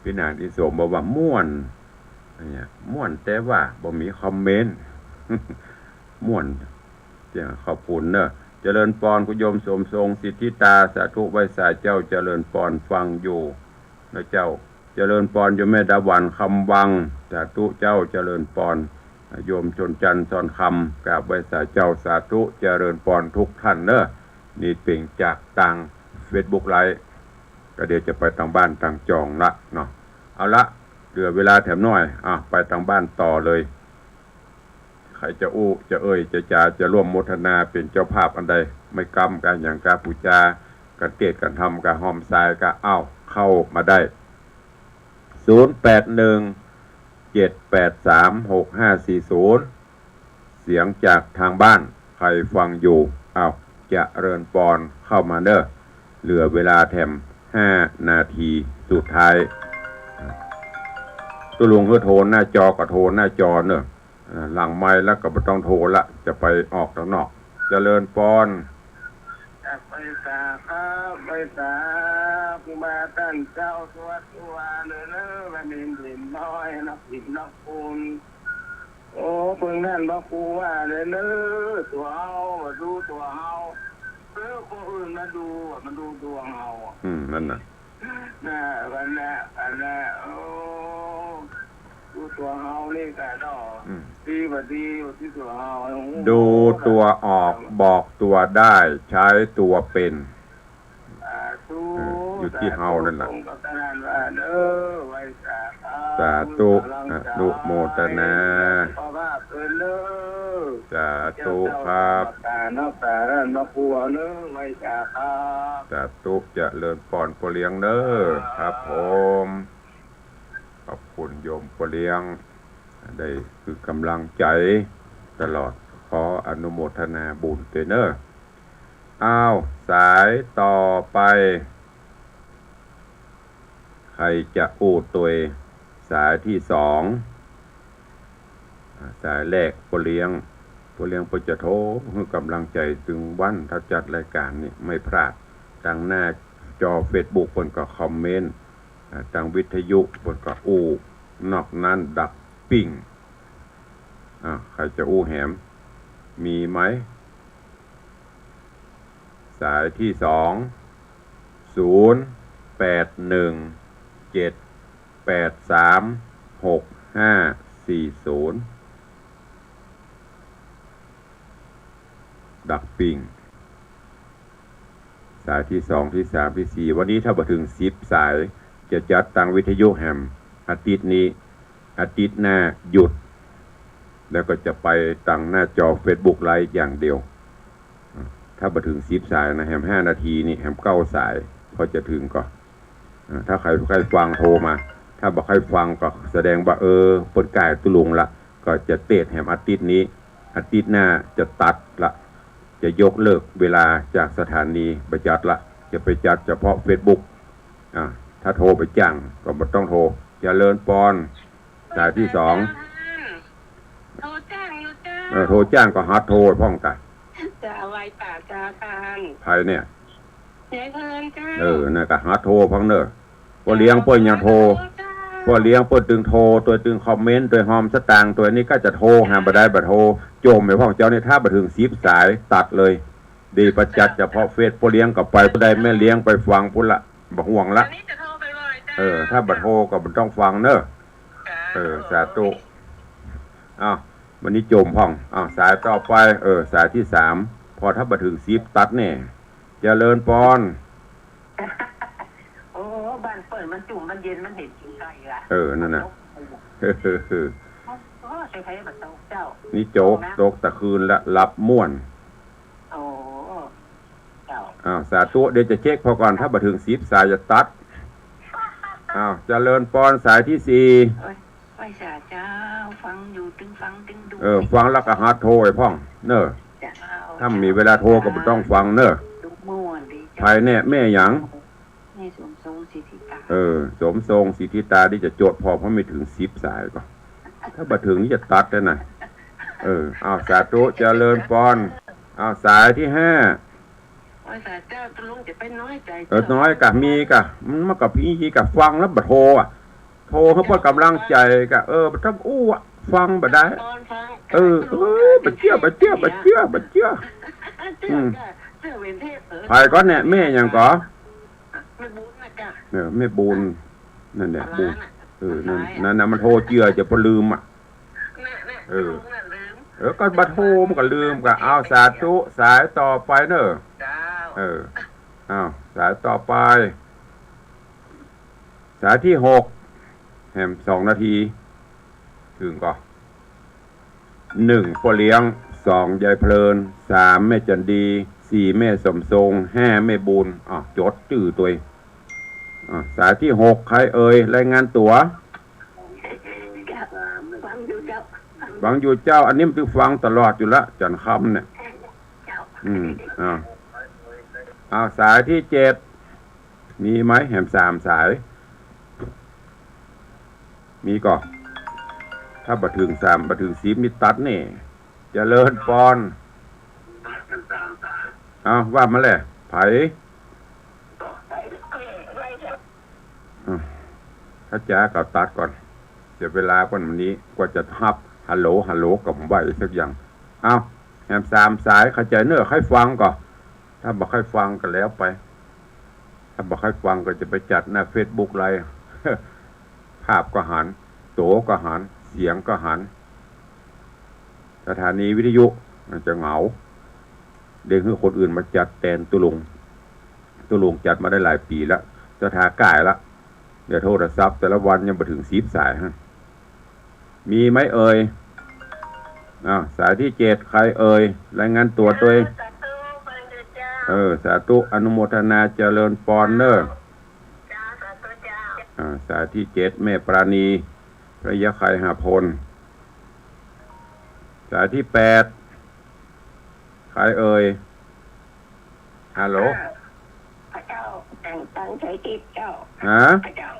ปี้หนานอินสมบอกว่าม่วน เนี่ย ม่วนแต่ว่าบ่มีคอมเมนต์ ม่วน เจ้า ขอบคุณเน่อ เจริญปอนคุณโยมสมทรงสิทธิตา สาธุ ไหว้สาเจ้า เจริญปอน ฟังอยู่นะเจ้า เจริญปอนโยมแม่ดาหวัน คำวัง สาธุเจ้า เจริญปอน โยมชนจันทร์ สอนคำ กราบไหว้สาเจ้า สาธุ เจริญปอนทุกท่านเน่อ นี่เป๋นจากตางเฟซบุ๊กไลฟ์ ก็เดี๋ยวจะไปตางบ้านตางจองละเนาะ เอาละ เหลือเวลาแถมหน้อย อ่ะ ไปตางบ้านต่อเลย ใผจะอู้ จะเอ่ย จะจ๋า จะร่วมโมทนาเป๋นเจ้าภาพอันใด ไม่ก้ำกั๋นหยัง กาปู๋จากัณฑ์เตศน์ กัณฑ์ธรรม กาฮอมซาย กา เอ้า เข้ามาได้ ศูนย์แปดหนึ่ง เจ็ดแปดสาม หกห้าสี่ศูนย์ เสียงจากตางบ้าน ใผฟังอยู่ เอ้า เจริญปอนเข้ามาเน่อ เหลือเวลาแถมห้านาทีสุดท้าย ตุ๊ลุงหื้อโทรหน้าจอก็โทรหน้าจอเน่อ อ่า หลังไมค์แล้วก็บ่ต้องโทรละ จะไปออกตางนอก เจริญปอน ไหว้สาครับ ไหว้สาครูบาต้านเจ้าตั๋วตั๋วเน่อ เน่อ ว่าเณรน้อยนักศิลป์นักบุญ โอ้ เปิ้นนั่นบ่ฮู้ว่าเน่อ ตั๋วเฮา บ่ดูตั๋วเฮา เออ คนอื่นมาดูอะ มาดูดวงเฮาอะ อืม นั่นน่ะ น่ะ อันน่ะ อันน่ะ โอ้ ดูตั๋วเฮานี่กะเนาะ อืม ดีบ่ดีอยู่ตี้ตั๋วเฮา ดูตั๋วออก บอกตั๋วได้ ใช้ตั๋วเป๋น สาธุ เออ อยู่ตี้เฮานั่นล่ะ สาธุ สงฆ์กับท่านว่าเด้อ ไหว้สาครับ สาธุ อนุโมทนา สุขภาพเปิ้นเด้อ สาธุครับ เจ้าเจ้าตาเนาะ ตานั่นมาครัวเด้อ ไหว้สาครับ สาธุ เจริญปอน ป้อเลี้ยงเด้อ ครับผม ขอบคุณโยมป้อเลี้ยง ได้หื้อก๋ำลังใจ๋ตลอด ขออนุโมทนาบุญตวยเน่อ อ้าว สายต่อไป ใผจะอู้ตวย สายตี้สอง อ่า สายแรกป้อเลี้ยง ป้อเลี้ยงเปิ้นจะโทรหื้อก๋ำลังใจ๋ตึงวัน ถ้าจัดรายก๋านนี่ไม่พลาด ตางหน้าจอเฟซบุ๊กเปิ้นก็คอมเมนต์ อ่า ตางวิทยุเปิ้นก็อู้ นอกนั้นดับปิ้ง อ่า ใผจะอู้แหม มีไหม สายตี้สอง ศูนย์ แปด หนึ่ง เจ็ด แปด สาม หก ห้า สี่ ศูนย์ ดับปิ้ง สายตี้สอง ตี้สาม ตี้สี่ วันนี้ถ้าบ่เถิงสิบสาย จะจัดตางวิทยุแหม อาทิตย์นี้ อาทิตย์หน้าหยุด แล้วก็จะไปตางหน้าจอเฟซบุ๊กไลฟ์อย่างเดียว ถ้าบ่เถิงสิบสายนะ แหมห้านาทีนี่ แหมเก้าสาย พอจะเถิงก่อ อ่า ถ้าใผใค่ฟังโทรมา ถ้าบ่ใค่ฟังก็แสดงว่า เออ เปิ้นก้ายตุ๊ลุงละ ก็จะเตสแหมอาทิตย์นี้ อาทิตย์หน้าจะตัดละ จะยกเลิกเวลาจากสถานีบ่จัดละ จะไปจัดเฉพาะเฟซบุ๊ก อ่า ถ้าโทรไปจ้างก็บ่ต้องโทร เจริญปอน สายตี้สอง โทรจ้างอยู่เจ้า เออ โทรจ้างก็หัดโทรพ่องกะ จะเอาไหว้สาเจ้าต้าน ใผเนี่ย ยายเพลินเจ้า เออ นั่นก็หัดโทรพ่องเน่อ ป้อเลี้ยงเปิ้นยังโทร เจ้า ป้อเลี้ยงเปิ้นตึงโทร ตวยตึงคอมเมนต์ ตวยฮอมสตางค์ ตวยนี้ก็จะโทรหาบ่ได้บ่โทร โจมไปพ่องเจ้านี่ ถ้าบ่เถิงสิบสายตัดเลย ดีประจัดเฉพาะเฟซ ป้อเลี้ยงก็ไป ผู้ใดแม่เลี้ยงไปฟังพุ้นละ บ่ห่วงละ อันนี้จะโทรบ่อยๆ เจ้า เออ ถ้าบ่โทรก็บ่ต้องฟังเน่อ เจ้า เออ สาธุ อ้าว วันนี้โจมพ่อง อ้าว สายต่อไป เออ สายตี้สาม พอถ้าบ่เถิงสิบตัดแน่ เจริญปอน โอ้ บ้านเปิ้นมันจุ่ม มันเย็น มันเห็นกิ๋นไก่ละ เออ นั่นน่ะ โอ้ ใครๆ บ่ตกเจ้า นี่โจ๊ก นะ ตกตะคืนละ หลับม่วน โอ้ เจ้า อ้าว สาธุ เดี๋ยวจะเช็คพ่องก่อน ถ้าบ่เถิงสิบสายจะตัด อ้าว เจริญปอน สายตี้สี่ โอ้ย ไหว้สาเจ้า ฟังอยู่ ตึงฟังตึงดู เออ ฟังแล้วก็หัดโทรไปพ่องเน่อ เจ้า ถ้ามีเวลาโทรก็บ่ต้องฟังเน่อ ดูม่วนดีเจ้า ใผเนี่ย แม่หยัง แม่สมทรง สิทธิตา เออ สมทรง สิทธิตา นี่จะจดพ่อง เพราะไม่เถิงสิบสายก่อ ถ้าบ่เถิงนี่จะตัดแล้วนะ เออ อ้าว สาธุ เจริญปอน อ้าว สายตี้ห้า โอ้ย สาเจ้า ตุ๊ลุงจะไปน้อยใจ๋ เออ น้อยกะ มีกะ มัน มันกะ พีกะ ฟังแล้วบ่โทรอะ โทรหื้อเปิ้นก๋ำลังใจ๋กะ เออ บ่ต้องอู้อะ ฟังบ่ได้ ตอนฟัง เออ เออ บ่เจื้อ บ่เจื้อ บ่เจื้อ บ่เจื้อ อืม เจ้าเจ้าเวนเทพ เออ ใผก่อเนี่ย แม่หยังก่อ แม่บุญนะเจ้า เออ แม่บุญ นั่นแหละ บุญ เออ นั่น นั่นน่ะ มันโทรเจื้อจะบ่ลืมอะ น่ะ น่ะ เออ ตุ๊ลุงน่ะลืม เออ ก็บ่โทรมันก็ลืมกะ อ้าว สาธุ สายต่อไปเน่อ เจ้า เออ อ้าว สายต่อไป สายตี้หก แหมสองนาที เถิงก่อ หนึ่ง ป้อเลี้ยง สอง ยายเพลิน สาม แม่จันดี สี่ แม่สมทรง ห้า แม่บุญ อ้าว จดจื้อตวย อ่า สายตี้หก ใครเอ่ย รายงานตั๋ว ฟังอยู่เจ้า ฟังอยู่เจ้า อันนี้มันต้องฟังตลอดอยู่ละ จันทร์ค่ำเนี่ย เจ้า อืม อ่า อ่า สายตี้เจ็ด มีไหม แหมสามสาย มีก่อ ถ้าบ่เถิงสาม บ่เถิงสิบนี่ตัดแน่ เจริญปอน เอา ว่ามาแหละ ใผ อืม ถ้าจ๋าก็ตัดก่อน เสียเวลาก่อนวันนี้ กว่าจะฮับ ฮัลโหล ฮัลโหล ก็บ่ไหวสักอย่าง เอ้า แหมสามสาย เข้าใจ๋เน่อ ใค่ฟังก่อ ถ้าบ่ใค่ฟังก็แล้วไป ถ้าบ่ใค่ฟังก็จะไปจัดหน้าเฟซบุ๊กไลฟ์ ภาพก็หัน ตั๋วก็หัน เสียงก็หัน สถานีวิทยุมันจะเหงา เด้งหื้อคนอื่นมาจัดแตนตุ๊ลุง ตุ๊ลุงจัดมาได้หลายปี๋ละ จะถาก้ายละ เดี๋ยวโทรศัพท์แต่ละวันยังบ่เถิงสิบสายฮะ มีไหมเอ่ย อ้าว สายตี้เจ็ด ใครเอ่ย รายงานตั๋วตวย เออ สาธุ อนุโมทนาเจริญปอนเน่อ อ่า สายตี้เจ็ด แม่ปราณี พระยาไคหพล สายตี้แปด ใครเอ่ย ฮัลโหล ข้าเจ้า แต่งตัน ชัยทิพย์เจ้า ฮะ ข้าเจ้า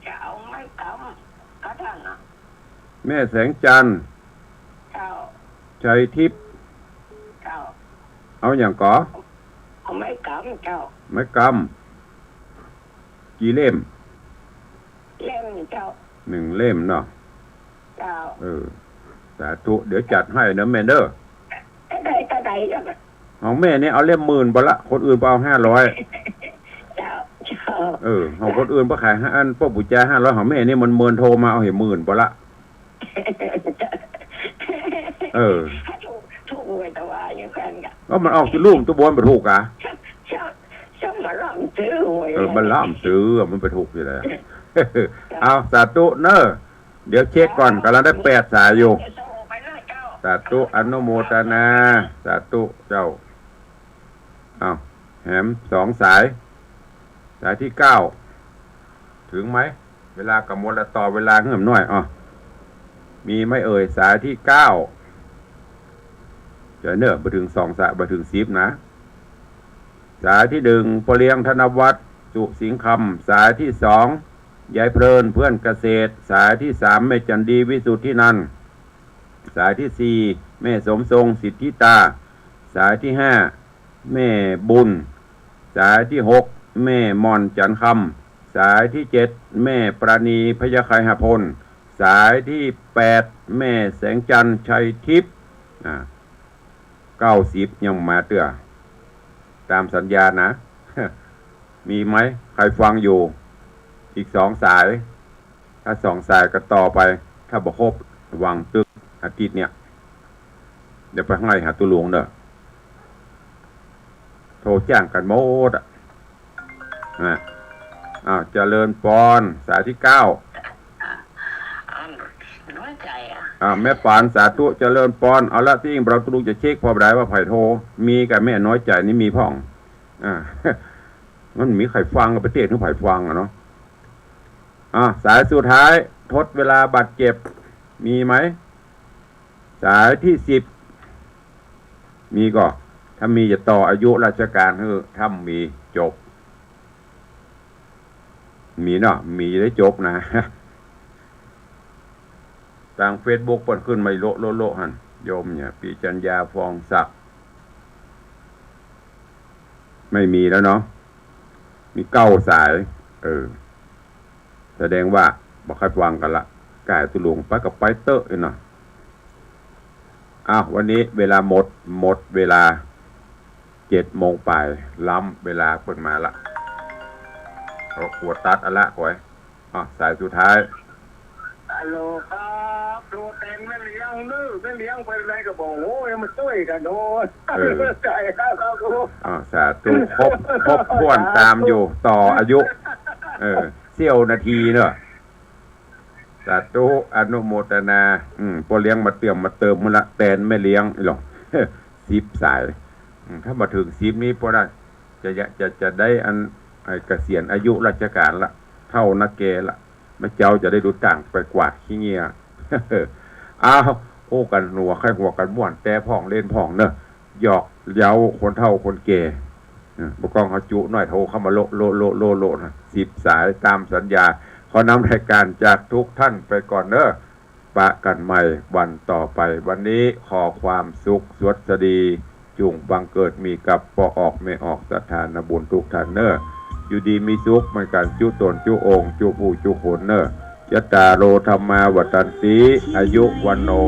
จะเอาไม้กำ ข้าท่านน่ะ แม่แสงจันทร์ เจ้า ชัยทิพย์ เจ้า เอาหยังก่อ เอาไม้กำเจ้า ไม้กำ กี่เล่ม เล่มเจ้า หนึ่งเล่มเนาะ เจ้า เออ สาธุ เดี๋ยวจัดหื้อเน่อแม่เน่อ เต้าใด เต้าใดเจ้า ของแม่นี่เอาเล่มหมื่นบ่ละ คนอื่นบ่เอาห้าร้อย เจ้า เจ้า เออ ของคนอื่นบ่ขายห้า อันป้อปู่จาห้าร้อย ของแม่นี่มันเมินโทรมาเอาหื้อหมื่นบ่ละ เออ ถูก ถูกหวยตะวาอยู่กันกะ ก็มันออกตี้ลุ่มตะบนบ่ถูกอะ ชอบ ชอบ ชอบมาล่ำซื้อหวย เออ มันล่ำซื้อ มันไปถูกตี้ใด เอา สาธุเน่อ เดี๋ยวเช็คก่อน กำลังได้แปดสายอยู่ สาธุ อนุโมทนา สาธุเจ้า อ้าว แหมสองสาย สายตี้เก้า เถิงไหม เวลาก็หมดละ ต่อเวลาหื้อหน่อย อ้อ มีไหมเอ่ย สายตี้เก้า เดี๋ยวเน่อ บ่เถิงสองสาย บ่เถิงสิบนะ สายตี้หนึ่ง ป้อเลี้ยงธนวัฒน์ สุสิงคำ สายตี้สอง ยายเพลิน เพื่อนเกษตร สายตี้สาม แม่จันดี วิสุทธินันท์ สายตี้สี่ แม่สมทรง สิทธิตา สายตี้ห้า แม่บุญ สายตี้หก แม่ม่อน จันทร์คำ สายตี้เจ็ด แม่ปราณี พยาไคหพล สายตี้แปด แม่แสงจันทร์ ชัยทิพย์ อ่า เก้าสิบ ยังมาเตื้อ ตามสัญญานะ มีไหม ใครฟังอยู่ อีกสองสาย ถ้าสองสายก็ต่อไป ถ้าบ่ครบ วางตึกอาทิตย์เนี่ย เดี๋ยวไปหื้อหาตุ๊ลุงเน่อ โทรจ้างกั๋นหมดอะ อ่ะ อ้าว เจริญปอน สายตี้เก้า อ่ะ น้อยใจ๋อะ อ่า แม่ปาน สาธุ เจริญปอน เอาละ ตี้อิ้งเฮาตุ๊ลุงจะเช็คผ่อบ่ดายว่าใผโทร มีก้าแม่น้อยใจ๋นี่มีพ่อง อ่า มันมีใผฟังก็ไปเตะหื้อใผฟังอะเนาะ อ่า สายสุดท้าย ทดเวลาบาดเจ็บ มีไหม สายตี้สิบ มีก่อ ถ้ามีจะต่ออายุราชก๋านหื้อ ถ้ามีจบ มีเนาะ มีจะได้จบนะ ตางเฟซบุ๊กเปิ้นขึ้นมาโละโละโละหั้น โยมเนี่ย ปีจัญญา ฟองศักดิ์ ไม่มีแล้วเนาะ มีเก้าสาย เออ แสดงว่าบ่ใค่ฟังกั๋นละ ก้าตุ๊ลุงไปก็ไปเต๊อะเนาะ อ้าว วันนี้เวลาหมด หมดเวลา เจ็ดโมงปลาย ล้ำเวลาเปิ้นมาละ เอาขวดตัดเอาละก๋อย อ่ะ สายสุดท้าย ฮัลโหลครับ โทรแตนแม่เลี้ยงเน่อ แม่เลี้ยงไปไหนก็บอก โอ้ย มาจ้วยกั๋นโน่น เออ ใจ๋ครับ ครับ อ่า สาธุ ครบ ครบถ้วนตามอยู่ ต่ออายุ เออ เสี้ยวนาทีเนาะ สาธุ อนุโมทนา อืม ป้อเลี้ยงมาเติม มาเติมหื้อละ แตนแม่เลี้ยงอีหลอ สิบสาย อืม ถ้าบ่เถิงสิบนี่ป้อได้ จะ จะ จะ จะได้อัน ไอ้เกษียณอายุราชก๋านละ เฒ่านาแก่ละ แม่เจ้าจะได้ดูต่างไปกวาดขี้เงี้ย อ้าว โอ้กั๋นหัวใค่หัวกั๋นม่วน แต๊พ่องเล่นพ่องเนาะ หยอกเย้าคนเฒ่าคนแก่ เออ บ่ก้องเฮาจุหน้อย โทรเข้ามาโละโละโละโละโละนะ สิบสายตามสัญญา ขอนำรายก๋านจากทุกท่านไปก่อนเนาะ ปะกั๋นใหม่วันต่อไป วันนี้ขอความสุขสวัสดี จุ่งบังเกิดมีกับป้อออกแม่ออก สถานะบุญทุกท่านเน่อ อยู่ดีมีสุขเหมือนกันจุ๊ตนจุ๊องค์จุ๊ผู้จุ๊คนเน่อ ยะถา โร ธัมมา วัฑฒันติ อายุ วัณโณ